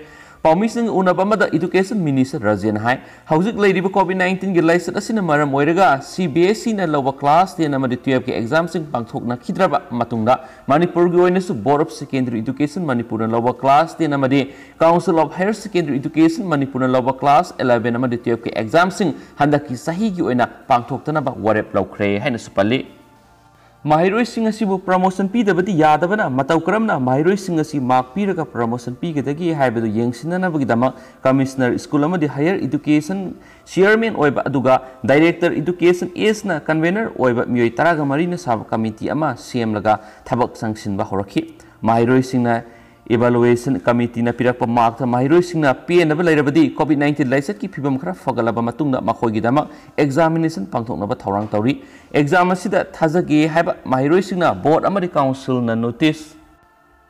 ꯄꯥꯎꯃꯤꯁꯤꯡ ꯎꯅꯕ ꯑꯃꯗ ꯏꯗꯨꯀꯦꯁꯟ ꯃꯤꯅꯤꯁꯇꯔ ꯔꯥꯖꯦꯟꯅ ꯍꯥꯏ, ꯍꯧꯖꯤꯛ ꯂꯩꯔꯤꯕ ꯀꯣꯚꯤꯗ ꯅꯥꯏꯟꯇꯤꯟꯒꯤ ꯂꯥꯏꯆꯠ ꯑꯁꯤꯅ ꯃꯔꯝ ꯑꯣꯏꯔꯒ ꯁꯤ ꯕꯤ ꯑꯦꯁ ꯏꯅ ꯂꯧꯕ ꯀ꯭ꯂꯥꯁ ꯇꯦꯟ ꯑꯃꯗꯤ ꯇꯨꯌꯦꯜꯐꯀꯤ ꯑꯦꯛꯖꯥꯝꯁꯤꯡ ꯄꯥꯡꯊꯣꯛꯅꯈꯤꯗ꯭ꯔꯕ ꯃꯇꯨꯡꯗ ꯃꯅꯤꯄꯨꯔꯒꯤ ꯑꯣꯏꯅꯁꯨ Board of Secondary Education ꯃꯅꯤꯄꯨꯔꯅ ꯂꯧꯕ ꯀ꯭ꯂꯥꯁ ꯇꯦꯟ ꯑꯃꯗꯤ Council of Higher Secondary Education ꯃꯅꯤꯄꯨꯔꯅ ꯂꯧꯕ ꯀ꯭ꯂꯥꯁ ꯏꯂꯦꯚꯦꯟ ꯑꯃꯗꯤ ꯇꯨꯌꯦꯜꯐꯀꯤ ꯑꯦꯛꯖꯥꯝꯁꯤꯡ ꯍꯟꯗꯛꯀꯤ ꯆꯍꯤꯒꯤ ꯑꯣꯏꯅ ꯄꯥꯡꯊꯣꯛꯇꯅꯕ ꯋꯥꯔꯦꯞ ꯂꯧꯈ꯭ꯔꯦ ꯍꯥꯏꯅꯁꯨ ꯄꯜꯂꯤ꯫ ꯃꯍꯩꯔꯣꯏꯁꯤꯡ ꯑꯁꯤꯕꯨ ꯄ꯭ꯔꯃꯣꯁꯟ ꯄꯤꯗꯕꯗꯤ ꯌꯥꯗꯕꯅ ꯃꯇꯧ ꯀꯔꯝꯅ ꯃꯍꯩꯔꯣꯏꯁꯤꯡ ꯑꯁꯤ ꯃꯥꯔꯛ ꯄꯤꯔꯒ ꯄ꯭ꯔꯃꯣꯁꯟ ꯄꯤꯒꯗꯒꯦ ꯍꯥꯏꯕꯗꯨ ꯌꯦꯡꯁꯤꯟꯅꯅꯕꯒꯤꯗꯃꯛ ꯀꯃꯤꯁꯅꯔ ꯁ꯭ꯀꯨꯜ ꯑꯃꯗꯤ ꯍꯥꯌꯔ ꯏꯗꯨꯀꯦꯁꯟ ꯆꯤꯌꯔꯃꯦꯟ ꯑꯣꯏꯕ ꯑꯗꯨꯒ ꯗꯥꯏꯔꯦꯛꯇꯔ ꯏꯗꯨꯀꯦꯁꯟ ꯑꯦꯁꯅ ꯀꯟꯚꯦꯅꯔ ꯑꯣꯏꯕ ꯃꯤꯑꯣꯏ ꯇꯔꯥꯒ ꯃꯔꯤꯅ ꯁꯥꯕ ꯀꯃꯤꯇꯤ ꯑꯃ ꯁꯦꯝꯂꯒ ꯊꯕꯛ ꯆꯪꯁꯤꯟꯕ ꯍꯧꯔꯛꯈꯤ꯫ ꯃꯍꯩꯔꯣꯏꯁꯤꯡꯅ ꯏꯚꯥꯂꯨꯑꯦꯁꯟ ꯀꯃꯤꯇꯤꯅ ꯄꯤꯔꯛꯄ ꯃꯥꯔꯛꯇ ꯃꯍꯩꯔꯣꯏꯁꯤꯡꯅ ꯄꯦꯟꯅꯕ ꯂꯩꯔꯕꯗꯤ ꯀꯣꯚꯤꯗ ꯅꯥꯏꯟꯇꯤꯟ ꯂꯥꯏꯆꯠꯀꯤ ꯐꯤꯕꯝ ꯈꯔ ꯐꯒꯠꯂꯕ ꯃꯇꯨꯡꯗ ꯃꯈꯣꯏꯒꯤꯗꯃꯛ ꯑꯦꯛꯖꯥꯃꯤꯅꯦꯁꯟ ꯄꯥꯡꯊꯣꯛꯅꯕ ꯊꯧꯔꯥꯡ ꯇꯧꯔꯤ꯫ ꯑꯦꯛꯖꯥꯝ ꯑꯁꯤꯗ ꯊꯥꯖꯒꯦ ꯍꯥꯏꯕ ꯃꯍꯩꯔꯣꯏꯁꯤꯡꯅ ꯕꯣꯔꯗ ꯑꯃꯗꯤ ꯀꯥꯎꯟꯁꯤꯜꯅ ꯅꯣꯇꯤꯁ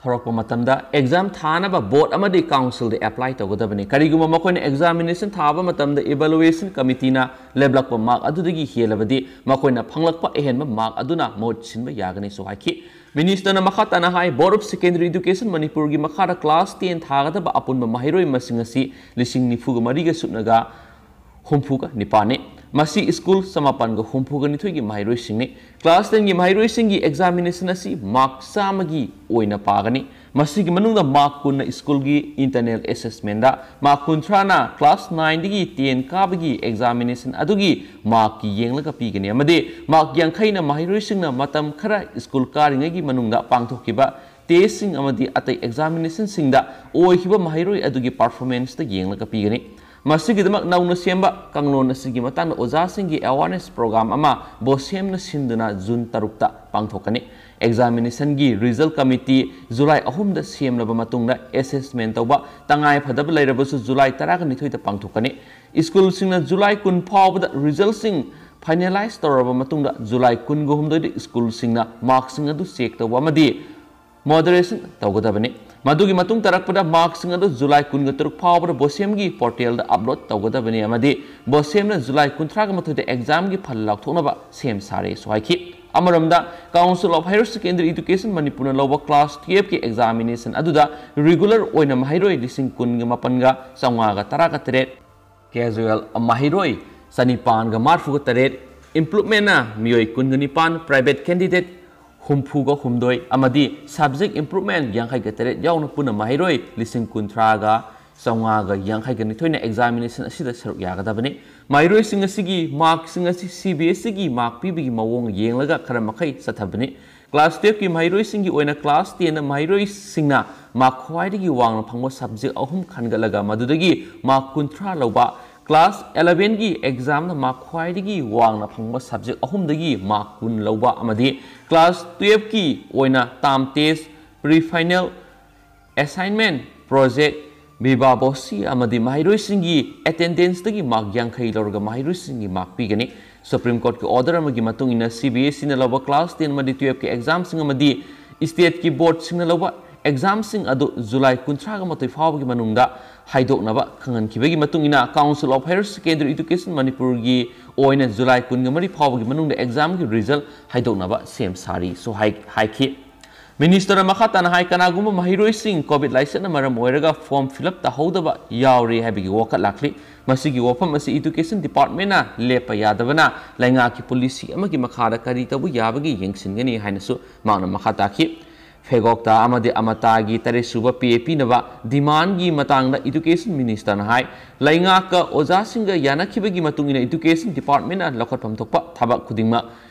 ꯊꯣꯔꯛꯄ ꯃꯇꯝꯗ exam ꯊꯥꯅꯕ board ꯑꯃꯗꯤ councilꯗ apply ꯇꯧꯒꯗꯕꯅꯤ꯫ ꯀꯔꯤꯒꯨꯝꯕ ꯃꯈꯣꯏꯅ examination ꯊꯥꯕ ꯃꯇꯝꯗ evaluation committeeꯅ ꯂꯦꯞꯂꯛꯄ mark ꯑꯗꯨꯗꯒꯤ ꯍꯦꯜꯂꯕꯗꯤ ꯃꯈꯣꯏꯅ ꯐꯪꯂꯛꯄ ꯑꯍꯦꯟꯕ mark ꯑꯗꯨꯅ ꯃꯍꯨꯠ ꯁꯤꯟꯕ ꯌꯥꯒꯅꯤꯁꯨ ꯍꯥꯏꯈꯤ꯫ Ministerꯅ ꯃꯈꯥ ꯇꯥꯅ ꯍꯥꯏ, Board of Secondary Education ꯃꯅꯤꯄꯨꯔꯒꯤ ꯃꯈꯥꯗ class ten ꯊꯥꯒꯗꯕ ꯑꯄꯨꯟꯕ ꯃꯍꯩꯔꯣꯏ ꯃꯁꯤꯡ ꯑꯁꯤ ꯂꯤꯁꯤꯡ ꯅꯤꯐꯨꯒ ꯃꯔꯤꯒ ꯁꯨꯞꯅꯒ ꯍꯨꯝꯐꯨꯒ ꯅꯤꯄꯥꯟꯅꯤ꯫ ꯃꯁꯤ ꯁ꯭ꯀꯨꯜ ꯆꯃꯥꯄꯟꯒ ꯍꯨꯝꯐꯨꯒ ꯅꯤꯊꯣꯏꯒꯤ ꯃꯍꯩꯔꯣꯏꯁꯤꯡꯅꯤ꯫ Class tenꯒꯤ ꯃꯍꯩꯔꯣꯏꯁꯤꯡꯒꯤ examination ꯑꯁꯤ mark ꯆꯥꯝꯃꯒꯤ ꯑꯣꯏꯅ ꯄꯥꯒꯅꯤ꯫ ꯃꯁꯤꯒꯤ ꯃꯅꯨꯡꯗ mark ꯀꯨꯟꯅ ꯁ꯭ꯀꯨꯜꯒꯤ internal assessmentꯗ, mark ꯀꯨꯟꯊ꯭ꯔꯥꯅ class nineꯗꯒꯤ ten ꯀꯥꯕꯒꯤ examination ꯑꯗꯨꯒꯤ markꯀꯤ ꯌꯦꯡꯂꯒ ꯄꯤꯒꯅꯤ ꯑꯃꯗꯤ mark ꯌꯥꯡꯈꯩꯅ ꯃꯍꯩꯔꯣꯏꯁꯤꯡꯅ ꯃꯇꯝ ꯈꯔ ꯁ꯭ꯀꯨꯜ ꯀꯥꯔꯤꯉꯩꯒꯤ ꯃꯅꯨꯡꯗ ꯄꯥꯡꯊꯣꯛꯈꯤꯕ testꯁꯤꯡ ꯑꯃꯗꯤ ꯑꯇꯩ examinationꯁꯤꯡꯗ ꯑꯣꯏꯈꯤꯕ ꯃꯍꯩꯔꯣꯏ ꯑꯗꯨꯒꯤ performanceꯇ ꯌꯦꯡꯂꯒ ꯄꯤꯒꯅꯤ꯫ ꯃꯁꯤꯒꯤꯗꯃꯛ ꯅꯧꯅ ꯁꯦꯝꯕ ꯀꯥꯡꯂꯣꯟ ꯑꯁꯤꯒꯤ ꯃꯇꯥꯡꯗ ꯑꯣꯖꯥꯁꯤꯡꯒꯤ awareness program ꯑꯃ BOSEMꯅ ꯁꯤꯟꯗꯨꯅ June ꯇꯔꯨꯛꯇ ꯄꯥꯡꯊꯣꯛꯀꯅꯤ꯫ Examinationꯒꯤ result committee July ꯑꯍꯨꯝꯗ ꯁꯦꯝꯂꯕ ꯃꯇꯨꯡꯗ assessment ꯇꯧꯕ ꯇꯉꯥꯏ ꯐꯗꯕ ꯂꯩꯔꯕꯁꯨ July ꯇꯔꯥꯒ ꯅꯤꯊꯣꯏꯗ ꯄꯥꯡꯊꯣꯛꯀꯅꯤ꯫ ꯁ꯭ꯀꯨꯜꯁꯤꯡꯅ July ꯀꯨꯟ ꯐꯥꯎꯕꯗ resultꯁꯤꯡ finalize ꯇꯧꯔꯕ ꯃꯇꯨꯡꯗ July ꯀꯨꯟꯒ ꯍꯨꯝꯗꯣꯏꯗ ꯁ꯭ꯀꯨꯜꯁꯤꯡꯅ markꯁꯤꯡ ꯑꯗꯨ check ꯇꯧꯕ ꯑꯃꯗꯤ moderation ꯇꯧꯒꯗꯕꯅꯤ꯫ ꯃꯗꯨꯒꯤ ꯃꯇꯨꯡ ꯇꯥꯔꯛꯄꯗ markꯁꯤꯡ ꯑꯗꯨ July ꯀꯨꯟꯒ ꯇꯔꯨꯛ ꯐꯥꯎꯕꯗ BOSEMꯒꯤ portalꯗ upload ꯇꯧꯒꯗꯕꯅꯤ ꯑꯃꯗꯤ BOSEMꯅ July ꯀꯨꯟꯊ꯭ꯔꯥꯒ ꯃꯥꯊꯣꯏꯗ examꯒꯤ ꯐꯜ ꯂꯥꯎꯊꯣꯛꯅꯕ ꯁꯦꯝ ꯁꯥꯔꯦꯁꯨ ꯍꯥꯏꯈꯤ꯫ ꯑꯃꯔꯣꯝꯗ Council of Higher Secondary Education ꯃꯅꯤꯄꯨꯔꯅ ꯂꯧꯕ class twelveꯀꯤ examination ꯑꯗꯨꯗ regular ꯑꯣꯏꯅ ꯃꯍꯩꯔꯣꯏ ꯂꯤꯁꯤꯡ ꯀꯨꯟꯒ ꯃꯥꯄꯟꯒ ꯆꯥꯝꯃꯉꯥꯒ ꯇꯔꯥꯒ ꯇꯔꯦꯠ, casual ꯃꯍꯩꯔꯣꯏ ꯆꯅꯤꯄꯥꯟꯒ ꯃꯔꯤꯐꯨꯒ ꯇꯔꯦꯠ, improvementꯅ ꯃꯤꯑꯣꯏ ꯀꯨꯟꯒ ꯅꯤꯄꯥꯟ, private candidate ꯍꯨꯝꯐꯨꯒ ꯍꯨꯝꯗꯣꯏ ꯑꯃꯗꯤ subject improvement ꯌꯥꯡꯈꯩꯒ ꯇꯔꯦꯠ ꯌꯥꯎꯅ ꯄꯨꯟꯅ ꯃꯍꯩꯔꯣꯏ ꯂꯤꯁꯤꯡ ꯀꯨꯟꯊ꯭ꯔꯥꯒ ꯆꯥꯝꯃꯉꯥꯒ ꯌꯥꯡꯈꯩꯒ ꯅꯤꯊꯣꯏꯅ examination ꯑꯁꯤꯗ ꯁꯔꯨꯛ ꯌꯥꯒꯗꯕꯅꯤ꯫ ꯃꯍꯩꯔꯣꯏꯁꯤꯡ ꯑꯁꯤꯒꯤ markꯁꯤꯡ ꯑꯁꯤ CBSEꯒꯤ mark ꯄꯤꯕꯒꯤ ꯃꯑꯣꯡ ꯌꯦꯡꯂꯒ ꯈꯔ ꯃꯈꯩ ꯆꯠꯊꯕꯅꯤ꯫ Class twelveꯀꯤ ꯃꯍꯩꯔꯣꯏꯁꯤꯡꯒꯤ ꯑꯣꯏꯅ class tenꯗ ꯃꯍꯩꯔꯣꯏꯁꯤꯡꯅ mark ꯈ꯭ꯋꯥꯏꯗꯒꯤ ꯋꯥꯡꯅ ꯐꯪꯕ subject ꯑꯍꯨꯝ ꯈꯟꯒꯠꯂꯒ ꯃꯗꯨꯗꯒꯤ mark ꯀꯨꯟꯊ꯭ꯔꯥ ꯂꯧꯕ, class elevenꯒꯤ examꯗ mark ꯈ꯭ꯋꯥꯏꯗꯒꯤ ꯋꯥꯡꯅ ꯐꯪꯕ subject ꯑꯍꯨꯝꯗꯒꯤ mark ꯀꯨꯟ ꯂꯧꯕ ꯑꯃꯗꯤ class twelveꯀꯤ ꯑꯣꯏꯅ term test, pre-final, assignment, project, viva voce ꯑꯃꯗꯤ ꯃꯍꯩꯔꯣꯏꯁꯤꯡꯒꯤ attendanceꯇꯒꯤ mark ꯌꯥꯡꯈꯩ ꯂꯧꯔꯒ ꯃꯍꯩꯔꯣꯏꯁꯤꯡꯒꯤ mark ꯄꯤꯒꯅꯤ꯫ Supreme Courtꯀꯤ order ꯑꯃꯒꯤ ꯃꯇꯨꯡ ꯏꯟꯅ CBSEꯅ ꯂꯧꯕ class ten ꯑꯃꯗꯤ twelveꯀꯤ examꯁꯤꯡ ꯑꯃꯗꯤ stateꯀꯤ boardꯁꯤꯡꯅ ꯂꯧꯕ ꯑꯦꯛꯖꯥꯝꯁꯤꯡ ꯑꯗꯨ ꯖꯨꯂꯥꯏ ꯀꯨꯟꯊ꯭ꯔꯥꯒ ꯃꯥꯊꯣꯏ ꯐꯥꯎꯕꯒꯤ ꯃꯅꯨꯡꯗ ꯍꯥꯏꯗꯣꯛꯅꯕ ꯈꯪꯍꯟꯈꯤꯕꯒꯤ ꯃꯇꯨꯡ ꯏꯟꯅ, Council of Higher Secondary Education ꯃꯅꯤꯄꯨꯔꯒꯤ ꯑꯣꯏꯅ ꯖꯨꯂꯥꯏ ꯀꯨꯟꯒ ꯃꯔꯤ ꯐꯥꯎꯕꯒꯤ ꯃꯅꯨꯡꯗ ꯑꯦꯛꯖꯥꯝꯒꯤ ꯔꯤꯖꯜ ꯍꯥꯏꯗꯣꯛꯅꯕ ꯁꯦꯝ ꯁꯥꯔꯤꯁꯨ ꯍꯥꯏ-, ꯍꯥꯏꯈꯤ꯫ ꯃꯤꯅꯤꯁꯇꯔꯅ ꯃꯈꯥ ꯇꯥꯅ ꯍꯥꯏ, ꯀꯅꯥꯒꯨꯝꯕ ꯃꯍꯩꯔꯣꯏꯁꯤꯡ ꯀꯣꯚꯤꯗ ꯂꯥꯏꯆꯠꯅ ꯃꯔꯝ ꯑꯣꯏꯔꯒ ꯐꯣꯔꯝ ꯐꯤꯜ ꯑꯞ ꯇꯧꯍꯧꯗꯕ ꯌꯥꯎꯔꯦ ꯍꯥꯏꯕꯒꯤ ꯋꯥꯀꯠ ꯂꯥꯛꯂꯤ꯫ ꯃꯁꯤꯒꯤ ꯋꯥꯐꯝ ꯑꯁꯤ ꯏꯗꯨꯀꯦꯁꯟ ꯗꯤꯄꯥꯔꯠꯃꯦꯟꯅ ꯂꯦꯞꯄ ꯌꯥꯗꯕꯅ ꯂꯩꯉꯥꯛꯀꯤ ꯄꯣꯂꯤꯁꯤ ꯑꯃꯒꯤ ꯃꯈꯥꯗ ꯀꯔꯤ ꯇꯧꯕ ꯌꯥꯕꯒꯦ ꯌꯦꯡꯁꯤꯟꯒꯅꯤ ꯍꯥꯏꯅꯁꯨ ꯃꯍꯥꯛꯅ ꯃꯈꯥ ꯇꯥꯈꯤ꯫ ꯐꯦꯒꯣꯛꯇ ꯑꯃꯗꯤ ꯑꯃꯇꯥꯒꯤ ꯇꯔꯦꯠ ꯁꯨꯕ ꯄꯦ ꯄꯤꯅꯕ ꯗꯤꯃꯥꯟꯒꯤ ꯃꯇꯥꯡꯗ ꯏꯗꯨꯀꯦꯁꯟ ꯃꯤꯅꯤꯁꯇꯔꯅ ꯍꯥꯏ, ꯂꯩꯉꯥꯛꯀ ꯑꯣꯖꯥꯁꯤꯡꯒ ꯌꯥꯅꯈꯤꯕꯒꯤ ꯃꯇꯨꯡ ꯏꯟꯅ ꯏꯗꯨꯀꯦꯁꯟ ꯗꯤꯄꯥꯔꯠꯃꯦꯟꯅ ꯂꯧꯈꯠꯐꯝ ꯊꯣꯛꯄ ꯊꯕꯛ ꯈꯨꯗꯤꯡꯃꯛ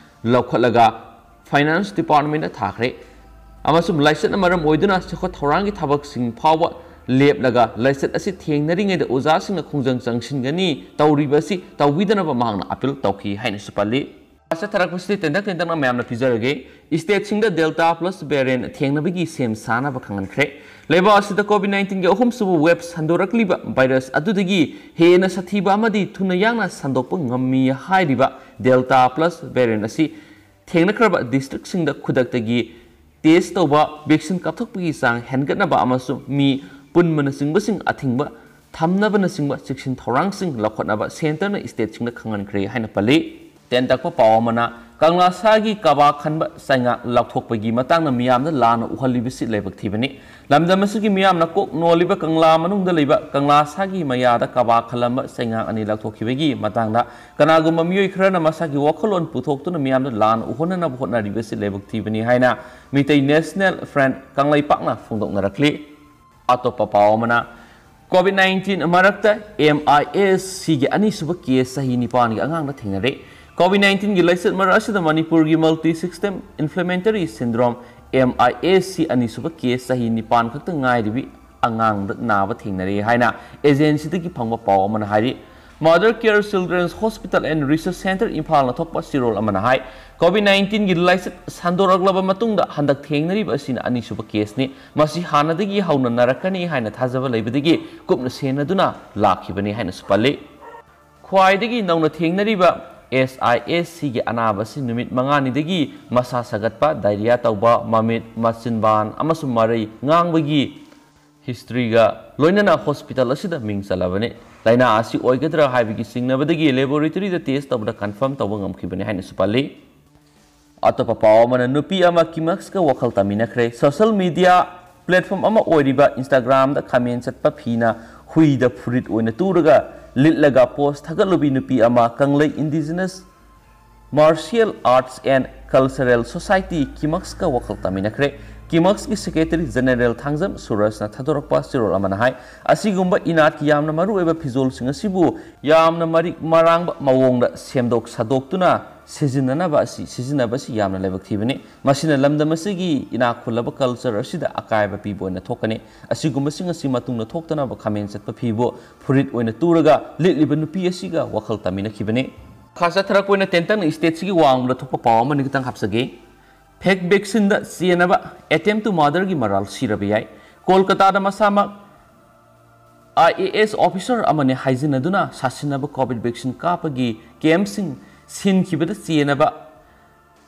ꯂꯧꯈꯠꯂꯒ ꯐꯥꯏꯅꯥꯟꯁ ꯗꯤꯄꯥꯔꯠꯃꯦꯟꯗ ꯊꯥꯈ꯭ꯔꯦ ꯑꯃꯁꯨꯡ ꯂꯥꯏꯆꯠꯅ ꯃꯔꯝ ꯑꯣꯏꯗꯨꯅ ꯆꯥꯎꯈꯠ ꯊꯧꯔꯥꯡꯒꯤ ꯊꯕꯛꯁꯤꯡ ꯐꯥꯎꯕ ꯂꯦꯞꯂꯒ ꯂꯥꯏꯆꯠ ꯑꯁꯤ ꯊꯦꯡꯅꯔꯤꯉꯩꯗ ꯑꯣꯖꯥꯁꯤꯡꯅ ꯈꯣꯡꯖꯪ ꯆꯪꯁꯤꯟꯒꯅꯤ ꯇꯧꯔꯤꯕ ꯑꯁꯤ ꯇꯧꯕꯤꯗꯅꯕ ꯃꯍꯥꯛꯅ ꯑꯄꯤꯜ ꯇꯧꯈꯤ ꯍꯥꯏꯅꯁꯨ ꯄꯜꯂꯤ꯫ ꯆꯠꯊꯔꯛꯄꯁꯤꯗꯤ ꯇꯦꯟꯇꯛ ꯇꯦꯟꯇꯛꯅ ꯃꯌꯥꯝꯅ ꯄꯤꯖꯔꯒꯦ꯫ ꯏꯁꯇꯦꯠꯁꯤꯡꯗ ꯗꯦꯜꯇꯥ ꯄ꯭ꯂꯁ ꯚꯦꯔꯤꯌꯟ ꯊꯦꯡꯅꯕꯒꯤ ꯁꯦꯝ ꯁꯥꯅꯕ ꯈꯪꯍꯟꯈ꯭ꯔꯦ꯫ ꯂꯩꯕꯥꯛ ꯑꯁꯤꯗ ꯀꯣꯚꯤꯗ ꯅꯥꯏꯟꯇꯤꯟꯒꯤ ꯑꯍꯨꯝꯁꯨꯕ ꯋꯦꯕ ꯁꯟꯗꯣꯔꯛꯂꯤꯕ ꯚꯥꯏꯔꯁ ꯑꯗꯨꯗꯒꯤ ꯍꯦꯟꯅ ꯁꯥꯊꯤꯕ ꯑꯃꯗꯤ ꯊꯨꯅ ꯌꯥꯡꯅ ꯁꯟꯗꯣꯛꯄ ꯉꯝꯃꯤ ꯍꯥꯏꯔꯤꯕ ꯗꯦꯜꯇꯥ ꯄ꯭ꯂꯁ ꯚꯦꯔꯤꯌꯟ ꯑꯁꯤ ꯊꯦꯡꯅꯈ꯭ꯔꯕ ꯗꯤꯁꯇ꯭ꯔꯤꯛꯁꯤꯡꯗ ꯈꯨꯗꯛꯇꯒꯤ ꯇꯦꯁ ꯇꯧꯕ, ꯚꯦꯛꯁꯤꯟ ꯀꯥꯞꯊꯣꯛꯄꯒꯤ ꯆꯥꯡ ꯍꯦꯟꯒꯠꯅꯕ ꯑꯃꯁꯨꯡ ꯃꯤ ꯄꯨꯟꯕꯅꯆꯤꯡꯕꯁꯤꯡ ꯑꯊꯤꯡꯕ ꯊꯝꯅꯕꯅꯆꯤꯡꯕ ꯆꯦꯛꯁꯤꯟ ꯊꯧꯔꯥꯡꯁꯤꯡ ꯂꯧꯈꯠꯅꯕ ꯁꯦꯟꯇꯔꯅ ꯏꯁꯇꯦꯠꯁꯤꯡꯗ ꯈꯪꯍꯟꯈ꯭ꯔꯦ ꯍꯥꯏꯅ ꯄꯜꯂꯤ꯫ ꯇꯦꯟꯇꯛꯄ ꯄꯥꯎ ꯑꯃꯅ, ꯀꯪꯂꯥ ꯁꯥꯒꯤ ꯀꯕꯥ ꯈꯟꯕ ꯆꯩꯉꯥꯛ ꯂꯥꯎꯊꯣꯛꯄꯒꯤ ꯃꯇꯥꯡꯗ ꯃꯤꯌꯥꯝꯗ ꯂꯥꯟꯅ ꯎꯍꯜꯂꯤꯕꯁꯤ ꯂꯥꯏꯕꯛ ꯊꯤꯕꯅꯤ꯫ ꯂꯝꯗꯝ ꯑꯁꯤꯒꯤ ꯃꯤꯌꯥꯝꯅ ꯀꯣꯛ ꯅꯣꯜꯂꯤꯕ ꯀꯪꯂꯥ ꯃꯅꯨꯡꯗ ꯂꯩꯕ ꯀꯪꯂꯥ ꯁꯥꯒꯤ ꯃꯌꯥꯗ ꯀꯕꯥ ꯈꯜꯂꯝꯕ ꯆꯩꯉꯥꯛ ꯑꯅꯤ ꯂꯥꯎꯊꯣꯛꯈꯤꯕꯒꯤ ꯃꯇꯥꯡꯗ ꯀꯅꯥꯒꯨꯝꯕ ꯃꯤꯑꯣꯏ ꯈꯔꯅ ꯃꯁꯥꯒꯤ ꯋꯥꯈꯜꯂꯣꯟ ꯄꯨꯊꯣꯛꯇꯨꯅ ꯃꯤꯌꯥꯝꯗ ꯂꯥꯟꯅ ꯎꯍꯟꯅꯅꯕ ꯍꯣꯠꯅꯔꯤꯕꯁꯤ ꯂꯥꯏꯕꯛ ꯊꯤꯕꯅꯤ ꯍꯥꯏꯅ ꯃꯤꯇꯩ ꯅꯦꯁꯅꯦꯜ ꯐ꯭ꯔꯟꯠ ꯀꯪꯂꯩꯄꯥꯛꯅ ꯐꯣꯡꯗꯣꯛꯅꯔꯛꯂꯤ꯫ ꯑꯇꯣꯞꯄ ꯄꯥꯎ ꯑꯃꯅ, ꯀꯣꯚꯤꯗ ꯅꯥꯏꯟꯇꯤꯟ ꯃꯔꯛꯇ ꯑꯦꯝ ꯑꯥꯏ ꯑꯦꯁ ꯁꯤꯒꯤ ꯑꯅꯤꯁꯨꯕ ꯀꯦꯁ ꯆꯍꯤ ꯅꯤꯄꯥꯟꯒꯤ ꯑꯉꯥꯡꯗ ꯊꯦꯡꯅꯔꯦ꯫ ꯀꯣꯚꯤꯗ ꯅꯥꯏꯟꯇꯤꯟꯒꯤ ꯂꯥꯏꯆꯠ ꯃꯔꯛ ꯑꯁꯤꯗ ꯃꯅꯤꯄꯨꯔꯒꯤ multi system inflammatory syndrome, M I S C, ꯑꯅꯤꯁꯨꯕ ꯀꯦꯁ ꯆꯍꯤ ꯅꯤꯄꯥꯟ ꯈꯛꯇ ꯉꯥꯏꯔꯤꯕꯤ ꯑꯉꯥꯡꯗ ꯅꯥꯕ ꯊꯦꯡꯅꯔꯦ ꯍꯥꯏꯅ ꯑꯦꯖꯦꯟꯁꯤꯗꯒꯤ ꯐꯪꯕ ꯄꯥꯎ ꯑꯃꯅ ꯍꯥꯏꯔꯤ꯫ Mother Care Children's Hospital and Research Centre ꯏꯝꯐꯥꯜꯅ ꯊꯣꯛꯄ ꯆꯦꯔꯣꯜ ꯑꯃꯅ ꯍꯥꯏ, ꯀꯣꯚꯤꯗ ꯅꯥꯏꯟꯇꯤꯟꯒꯤ ꯂꯥꯏꯆꯠ ꯁꯟꯗꯣꯔꯛꯂꯕ ꯃꯇꯨꯡꯗ ꯍꯟꯗꯛ ꯊꯦꯡꯅꯔꯤꯕ ꯑꯁꯤꯅ ꯑꯅꯤꯁꯨꯕ ꯀꯦꯁꯅꯤ꯫ ꯃꯁꯤ ꯍꯥꯟꯅꯗꯒꯤ ꯍꯧꯅ ꯅꯥꯔꯛꯀꯅꯤ ꯍꯥꯏꯅ ꯊꯥꯖꯕ ꯂꯩꯕꯗꯒꯤ ꯀꯨꯞꯅ ꯁꯦꯟꯅꯗꯨꯅ ꯂꯥꯛꯈꯤꯕꯅꯤ ꯍꯥꯏꯅꯁꯨ ꯄꯜꯂꯤ꯫ ꯈ꯭ꯋꯥꯏꯗꯒꯤ ꯅꯧꯅ ꯊꯦꯡꯅꯔꯤꯕ ꯑꯦꯁ ꯑꯥꯏ ꯑꯦꯁ ꯁꯤꯒꯤ ꯑꯅꯥꯕ ꯑꯁꯤ ꯅꯨꯃꯤꯠ ꯃꯉꯥꯅꯤꯗꯒꯤ ꯃꯁꯥ ꯁꯥꯒꯠꯄ, ꯗꯥꯏꯔꯤꯌꯥ ꯇꯧꯕ, ꯃꯃꯤꯠ, ꯃꯆꯤꯟꯕꯥꯟ ꯑꯃꯁꯨꯡ ꯃꯔꯩ ꯉꯥꯡꯕꯒꯤ ꯍꯤꯁꯇ꯭ꯔꯤꯒ ꯂꯣꯏꯅꯅ ꯍꯣꯁꯄꯤꯇꯥꯜ ꯑꯁꯤꯗ ꯃꯤꯡ ꯆꯜꯂꯕꯅꯤ꯫ ꯂꯥꯏꯅꯥ ꯑꯁꯤ ꯑꯣꯏꯒꯗ꯭ꯔꯥ ꯍꯥꯏꯕꯒꯤ ꯆꯤꯡꯅꯕꯗꯒꯤ ꯂꯦꯕꯣꯔꯦꯇꯔꯤꯗ ꯇꯦꯁ ꯇꯧꯕꯗ ꯀꯟꯐꯥꯔꯝ ꯇꯧꯕ ꯉꯝꯈꯤꯕꯅꯤ ꯍꯥꯏꯅꯁꯨ ꯄꯜꯂꯤ꯫ ꯑꯇꯣꯞꯄ ꯄꯥꯎ ꯑꯃꯅ, ꯅꯨꯄꯤ ꯑꯃ ꯀꯤꯃꯛꯁꯀ ꯋꯥꯈꯜ ꯇꯥꯃꯤꯟꯅꯈ꯭ꯔꯦ꯫ ꯁꯣꯁꯤꯌꯦꯜ ꯃꯤꯗꯤꯌꯥ ꯄ꯭ꯂꯦꯠꯐꯣꯝ ꯑꯃ ꯑꯣꯏꯔꯤꯕ Instagram-ꯗ ꯈꯥꯃꯦꯟ ꯆꯠꯄ ꯐꯤꯅ ꯍꯨꯏꯗ ꯐꯨꯔꯤꯠ ꯑꯣꯏꯅ ꯇꯨꯔꯒ ꯂꯤꯠꯂꯒ ꯄꯣꯁ ꯊꯥꯒꯠꯂꯨꯕꯤ ꯅꯨꯄꯤ ꯑꯃ ꯀꯪꯂꯩ Indigenous Martial Arts and Cultural Society, ꯀꯤꯃꯛꯁꯀ ꯋꯥꯈꯜ ꯇꯥꯃꯤꯟꯅꯈ꯭ꯔꯦ꯫ ꯀꯤꯃꯛꯁꯀꯤ ꯁꯦꯀ꯭ꯔꯦꯇꯔꯤ ꯖꯦꯅꯦꯔꯦꯜ ꯊꯥꯡꯖꯝ ꯁꯨꯔꯖꯅ ꯊꯥꯗꯣꯔꯛꯄ ꯆꯦꯔꯣꯜ ꯑꯃꯅ ꯍꯥꯏ, ꯑꯁꯤꯒꯨꯝꯕ ꯏꯅꯥꯠꯀꯤ ꯌꯥꯝꯅ ꯃꯔꯨꯑꯣꯏꯕ ꯐꯤꯖꯣꯜꯁꯤꯡ ꯑꯁꯤꯕꯨ ꯌꯥꯝꯅ ꯃꯔꯤꯛ ꯃꯔꯥꯡꯕ ꯃꯑꯣꯡꯗ ꯁꯦꯝꯗꯣꯛ ꯁꯥꯗꯣꯛꯇꯨꯅ ꯁꯤꯖꯤꯟꯅꯅꯕ ꯑꯁꯤ, ꯁꯤꯖꯤꯟꯅꯕ ꯑꯁꯤ ꯌꯥꯝꯅ ꯂꯥꯏꯕꯛ ꯊꯤꯕꯅꯤ꯫ ꯃꯁꯤꯅ ꯂꯝꯗꯝ ꯑꯁꯤꯒꯤ ꯏꯅꯥꯛ ꯈꯨꯜꯂꯕ ꯀꯜꯆꯔ ꯑꯁꯤꯗ ꯑꯀꯥꯏꯕ ꯄꯤꯕ ꯑꯣꯏꯅ ꯊꯣꯛꯀꯅꯤ꯫ ꯑꯁꯤꯒꯨꯝꯕꯁꯤꯡ ꯑꯁꯤ ꯃꯇꯨꯡꯗ ꯊꯣꯛꯇꯅꯕ ꯈꯥꯃꯦꯟ ꯆꯠꯄ ꯐꯤꯕꯨ ꯐꯨꯔꯤꯠ ꯑꯣꯏꯅ ꯇꯨꯔꯒ ꯂꯤꯠꯂꯤꯕ ꯅꯨꯄꯤ ꯑꯁꯤꯒ ꯋꯥꯈꯜ ꯇꯥꯃꯤꯟꯅꯈꯤꯕꯅꯤ꯫ ꯃꯈꯥ ꯆꯠꯊꯔꯛꯄ ꯑꯣꯏꯅ ꯇꯦꯟꯇꯛꯅ ꯁ꯭ꯇꯦꯠꯁꯤꯒꯤ ꯋꯥꯡꯃꯗ ꯊꯣꯛꯄ ꯄꯥꯎ ꯑꯃꯅꯤ ꯈꯤꯇꯪ ꯍꯥꯞꯆꯒꯦ꯫ ꯐꯦꯛ ꯚꯦꯛꯁꯤꯟꯗ ꯆꯦꯟꯅꯕ, attempt to murder-ꯒꯤ ꯃꯔꯥꯜ ꯁꯤꯔꯕ ꯌꯥꯏ꯫ ꯀꯣꯜꯀꯇꯥꯗ ꯃꯁꯥꯃꯛ ꯑꯥꯏ ꯑꯦ ꯑꯦꯁ ꯑꯣꯐꯤꯁꯔ ꯑꯃꯅꯤ ꯍꯥꯏꯖꯤꯟꯅꯗꯨꯅ ꯁꯥꯁꯤꯟꯅꯕ ꯀꯣꯚꯤꯗ ꯚꯦꯛꯁꯤꯟ ꯀꯥꯞꯄꯒꯤ ꯀꯦꯝꯞꯁꯤꯡ ꯁꯤꯟꯈꯤꯕꯗ ꯆꯦꯟꯅꯕ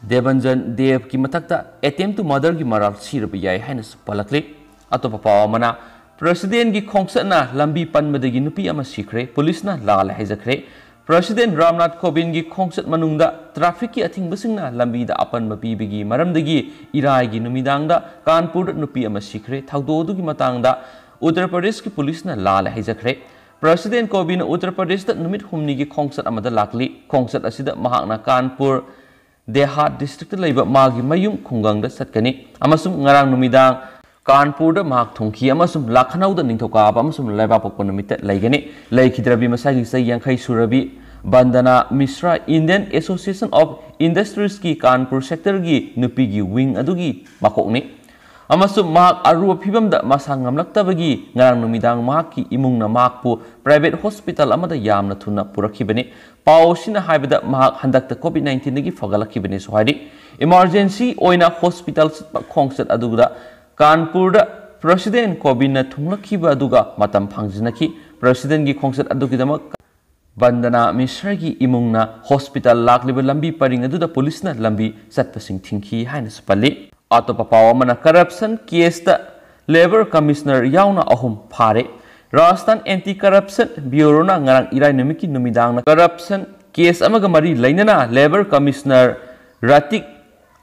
ꯗꯦꯕꯟꯖꯟ ꯗꯦꯕꯀꯤ ꯃꯊꯛꯇ attempt to murder-ꯒꯤ ꯃꯔꯥꯜ ꯁꯤꯔꯕ ꯌꯥꯏ ꯍꯥꯏꯅꯁꯨ ꯄꯜꯂꯛꯂꯤ꯫ ꯑꯇꯣꯞꯄ ꯄꯥꯎ ꯑꯃꯅ, ꯄ꯭ꯔꯁꯤꯗꯦꯟꯒꯤ ꯈꯣꯡꯆꯠꯅ ꯂꯝꯕꯤ ꯄꯟꯕꯗꯒꯤ ꯅꯨꯄꯤ ꯑꯃ ꯁꯤꯈ꯭ꯔꯦ, ꯄꯨꯂꯤꯁꯅ ꯂꯥꯜꯂꯦ ꯍꯥꯏꯖꯈ꯭ꯔꯦ꯫ ꯄ꯭ꯔꯁꯤꯗꯦꯟ ꯔꯥꯝꯅꯥꯊ ꯀꯣꯕꯤꯟꯒꯤ ꯈꯣꯡꯆꯠ ꯃꯅꯨꯡꯗ ꯇ꯭ꯔꯥꯐꯤꯛꯀꯤ ꯑꯊꯤꯡꯕꯁꯤꯡꯅ ꯂꯝꯕꯤꯗ ꯑꯄꯟꯕ ꯄꯤꯕꯒꯤ ꯃꯔꯝꯗꯒꯤ ꯏꯔꯥꯏꯒꯤ ꯅꯨꯃꯤꯗꯥꯡꯗ ꯀꯥꯟꯄꯨꯔꯗ ꯅꯨꯄꯤ ꯑꯃ ꯁꯤꯈ꯭ꯔꯦ꯫ ꯊꯧꯗꯣꯛ ꯑꯗꯨꯒꯤ ꯃꯇꯥꯡꯗ ꯎꯠꯇꯔ ꯄ꯭ꯔꯗꯦꯁꯀꯤ ꯄꯨꯂꯤꯁꯅ ꯂꯥꯜꯂꯦ ꯍꯥꯏꯖꯈ꯭ꯔꯦ꯫ ꯄ꯭ꯔꯁꯤꯗꯦꯟ ꯀꯣꯕꯤꯟꯅ ꯎꯠꯇꯔ ꯄ꯭ꯔꯗꯦꯁꯇ ꯅꯨꯃꯤꯠ ꯍꯨꯝꯅꯤꯒꯤ ꯈꯣꯡꯆꯠ ꯑꯃꯗ ꯂꯥꯛꯂꯤ꯫ ꯈꯣꯡꯆꯠ ꯑꯁꯤꯗ ꯃꯍꯥꯛꯅ ꯀꯥꯟꯄꯨꯔ ꯗꯦꯍꯥꯠ ꯗꯤꯁꯇ꯭ꯔꯤꯛꯇ ꯂꯩꯕ ꯃꯥꯒꯤ ꯃꯌꯨꯝ ꯈꯨꯡꯒꯪꯗ ꯆꯠꯀꯅꯤ ꯑꯃꯁꯨꯡ ꯉꯔꯥꯡ ꯅꯨꯃꯤꯗꯥꯡ ꯀꯥꯟꯄꯨꯔꯗ ꯃꯍꯥꯛ ꯊꯨꯡꯈꯤ ꯑꯃꯁꯨꯡ ꯂꯈꯅꯧꯗ ꯅꯤꯡꯊꯧꯀꯥꯕ ꯑꯃꯁꯨꯡ ꯂꯩꯕꯥꯛꯄꯣꯛꯄ ꯅꯨꯃꯤꯠꯇ ꯂꯩꯒꯅꯤ꯫ ꯂꯩꯈꯤꯗ꯭ꯔꯕꯤ ꯃꯁꯥꯒꯤ ꯆꯍꯤ ꯌꯥꯡꯈꯩ ꯁꯨꯔꯕꯤ ꯕꯟꯗꯅꯥ ꯃꯤꯁ꯭ꯔꯥ Indian Association of Industries-ꯀꯤ ꯀꯥꯟꯄꯨꯔ ꯁꯦꯛꯇꯔꯒꯤ ꯅꯨꯄꯤꯒꯤ ꯋꯤꯡ ꯑꯗꯨꯒꯤ ꯃꯀꯣꯛꯅꯤ꯫ ꯑꯃꯁꯨꯡ ꯃꯍꯥꯛ ꯑꯔꯨꯕ ꯐꯤꯚꯝꯗ ꯃꯁꯥ ꯉꯝꯂꯛꯇꯕꯒꯤ ꯉꯔꯥꯡ ꯅꯨꯃꯤꯗꯥꯡ ꯃꯍꯥꯛꯀꯤ ꯏꯃꯨꯡꯅ ꯃꯍꯥꯛꯄꯨ ꯄ꯭ꯔꯥꯏꯚꯦꯠ ꯍꯣꯁꯄꯤꯇꯥꯜ ꯑꯃꯗ ꯌꯥꯝꯅ ꯊꯨꯅ ꯄꯨꯔꯛꯈꯤꯕꯅꯤ꯫ ꯄꯥꯎ ꯑꯁꯤꯅ ꯍꯥꯏꯕꯗ ꯃꯍꯥꯛ ꯍꯟꯗꯛꯇ ꯀꯣꯚꯤꯗ ꯅꯥꯏꯟꯇꯤꯟꯗꯒꯤ ꯐꯒꯠꯂꯛꯈꯤꯕꯅꯤꯁꯨ ꯍꯥꯏꯔꯤ꯫ ꯏꯃꯥꯔꯖꯦꯟꯁꯤ ꯑꯣꯏꯅ ꯍꯣꯁꯄꯤꯇꯥꯜ ꯆꯠꯄ ꯈꯣꯡꯆꯠ ꯑꯗꯨꯗ ꯀꯥꯟꯄꯨꯔꯗ ꯄ꯭ꯔꯁꯤꯗꯦꯟ ꯀꯣꯕꯤꯟꯅ ꯊꯨꯡꯂꯛꯈꯤꯕ ꯑꯗꯨꯒ ꯃꯇꯝ ꯐꯪꯖꯤꯟꯅꯈꯤ꯫ ꯄ꯭ꯔꯁꯤꯗꯦꯟꯒꯤ ꯈꯣꯡꯆꯠ ꯑꯗꯨꯒꯤꯗꯃꯛ ꯕꯟꯗꯅꯥ ꯃꯤꯁꯔꯒꯤ ꯏꯃꯨꯡꯅ ꯍꯣꯁꯄꯤꯇꯥꯜ ꯂꯥꯛꯂꯤꯕ ꯂꯝꯕꯤ ꯄꯔꯤꯡ ꯑꯗꯨꯗ ꯄꯨꯂꯤꯁꯅ ꯂꯝꯕꯤ ꯆꯠꯄꯁꯤꯡ ꯊꯤꯡꯈꯤ ꯍꯥꯏꯅꯁꯨ ꯄꯜꯂꯤ꯫ ꯑꯇꯣꯞꯄ ꯄꯥꯎ ꯑꯃꯅ, ꯀꯔꯞꯁꯟ ꯀꯦꯁꯇ ꯂꯦꯕꯔ ꯀꯃꯤꯁꯅꯔ ꯌꯥꯎꯅ ꯑꯍꯨꯝ ꯐꯥꯔꯦ꯫ ꯔꯥꯖꯁꯊꯥꯟ ꯑꯦꯟꯇꯤ ꯀꯔꯞꯁꯟ ꯕ꯭ꯌꯨꯔꯣꯅ ꯉꯔꯥꯡ ꯏꯔꯥꯏ ꯅꯨꯃꯤꯠꯀꯤ ꯅꯨꯃꯤꯗꯥꯡꯅ ꯀꯔꯞꯁꯟ ꯀꯦꯁ ꯑꯃꯒ ꯃꯔꯤ ꯂꯩꯅꯅ ꯂꯦꯕꯔ ꯀꯃꯤꯁꯅꯔ ꯔꯥꯇꯤꯛ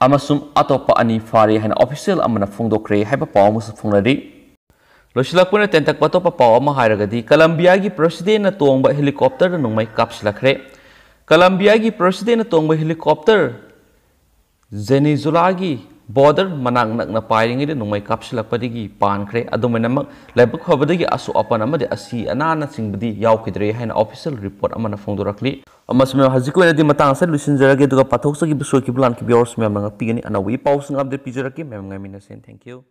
ꯑꯃꯁꯨꯡ ꯑꯇꯣꯞꯄ ꯑꯅꯤ ꯐꯥꯔꯦ ꯍꯥꯏꯅ ꯑꯣꯐꯤꯁꯤꯌꯦꯜ ꯑꯃꯅ ꯐꯣꯡꯗꯣꯛꯈ꯭ꯔꯦ ꯍꯥꯏꯕ ꯄꯥꯎ ꯑꯃꯁꯨ ꯐꯣꯡꯅꯔꯤ꯫ ꯂꯣꯏꯁꯤꯜꯂꯛꯄ ꯑꯣꯏꯅ ꯇꯦꯟꯇꯛꯄ ꯑꯇꯣꯞꯄ ꯄꯥꯎ ꯑꯃ ꯍꯥꯏꯔꯒꯗꯤ, ꯀꯂꯝꯕꯤꯌꯥꯒꯤ ꯄ꯭ꯔꯁꯤꯗꯦꯟꯅ ꯇꯣꯡꯕ ꯍꯦꯂꯤꯀꯣꯞꯇꯔꯗ ꯅꯣꯡꯃꯩ ꯀꯥꯞꯁꯤꯜꯂꯛꯈ꯭ꯔꯦ꯫ ꯀꯂꯝꯕꯤꯌꯥꯒꯤ ꯄ꯭ꯔꯁꯤꯗꯦꯟꯅ ꯇꯣꯡꯕ ꯍꯦꯂꯤꯀꯣꯞꯇꯔ ꯖꯦꯅꯤꯖꯨꯂꯥꯒꯤ ꯕꯣꯔꯗꯔ ꯃꯅꯥꯛ ꯅꯛꯅ ꯄꯥꯏꯔꯤꯉꯩꯗ ꯅꯣꯡꯃꯩ ꯀꯥꯞꯁꯤꯜꯂꯛꯄꯗꯒꯤ ꯄꯥꯟꯈ꯭ꯔꯦ꯫ ꯑꯗꯨꯃꯥꯏꯅꯃꯛ ꯂꯥꯏꯕꯛ ꯐꯕꯗꯒꯤ ꯑꯁꯣꯛ ꯑꯄꯟ ꯑꯃꯗꯤ ꯑꯁꯤ ꯑꯅꯥꯅꯆꯤꯡꯕꯗꯤ ꯌꯥꯎꯈꯤꯗ꯭ꯔꯦ ꯍꯥꯏꯅ ꯑꯣꯐꯤꯁꯤꯌꯦꯜ ꯔꯤꯄꯣꯔꯠ ꯑꯃꯅ ꯐꯣꯡꯗꯣꯔꯛꯂꯤ꯫ ꯑꯃꯁꯨꯡ ꯃꯌꯥꯝ, ꯍꯧꯖꯤꯛꯀꯤ ꯑꯣꯏꯅꯗꯤ ꯃꯇꯥꯡ ꯑꯁꯤꯗ ꯂꯣꯏꯁꯤꯟꯖꯔꯒꯦ, ꯑꯗꯨꯒ ꯄꯥꯊꯣꯛꯆꯈꯤꯕ, ꯁꯣꯏꯈꯤꯕ, ꯂꯥꯟꯈꯤꯕ ꯌꯥꯎꯔꯁꯨ ꯃꯌꯥꯝꯅ ꯉꯥꯛꯄꯤꯒꯅꯤ꯫ ꯑꯅꯧꯕ ꯏ ꯄꯥꯎꯁꯤꯡ ꯑꯞꯗꯦꯠ ꯄꯤꯖꯔꯛꯀꯦ꯫ ꯃꯌꯥꯝ ꯉꯥꯏꯃꯤꯟꯅꯁꯦ꯫ Thank you꯫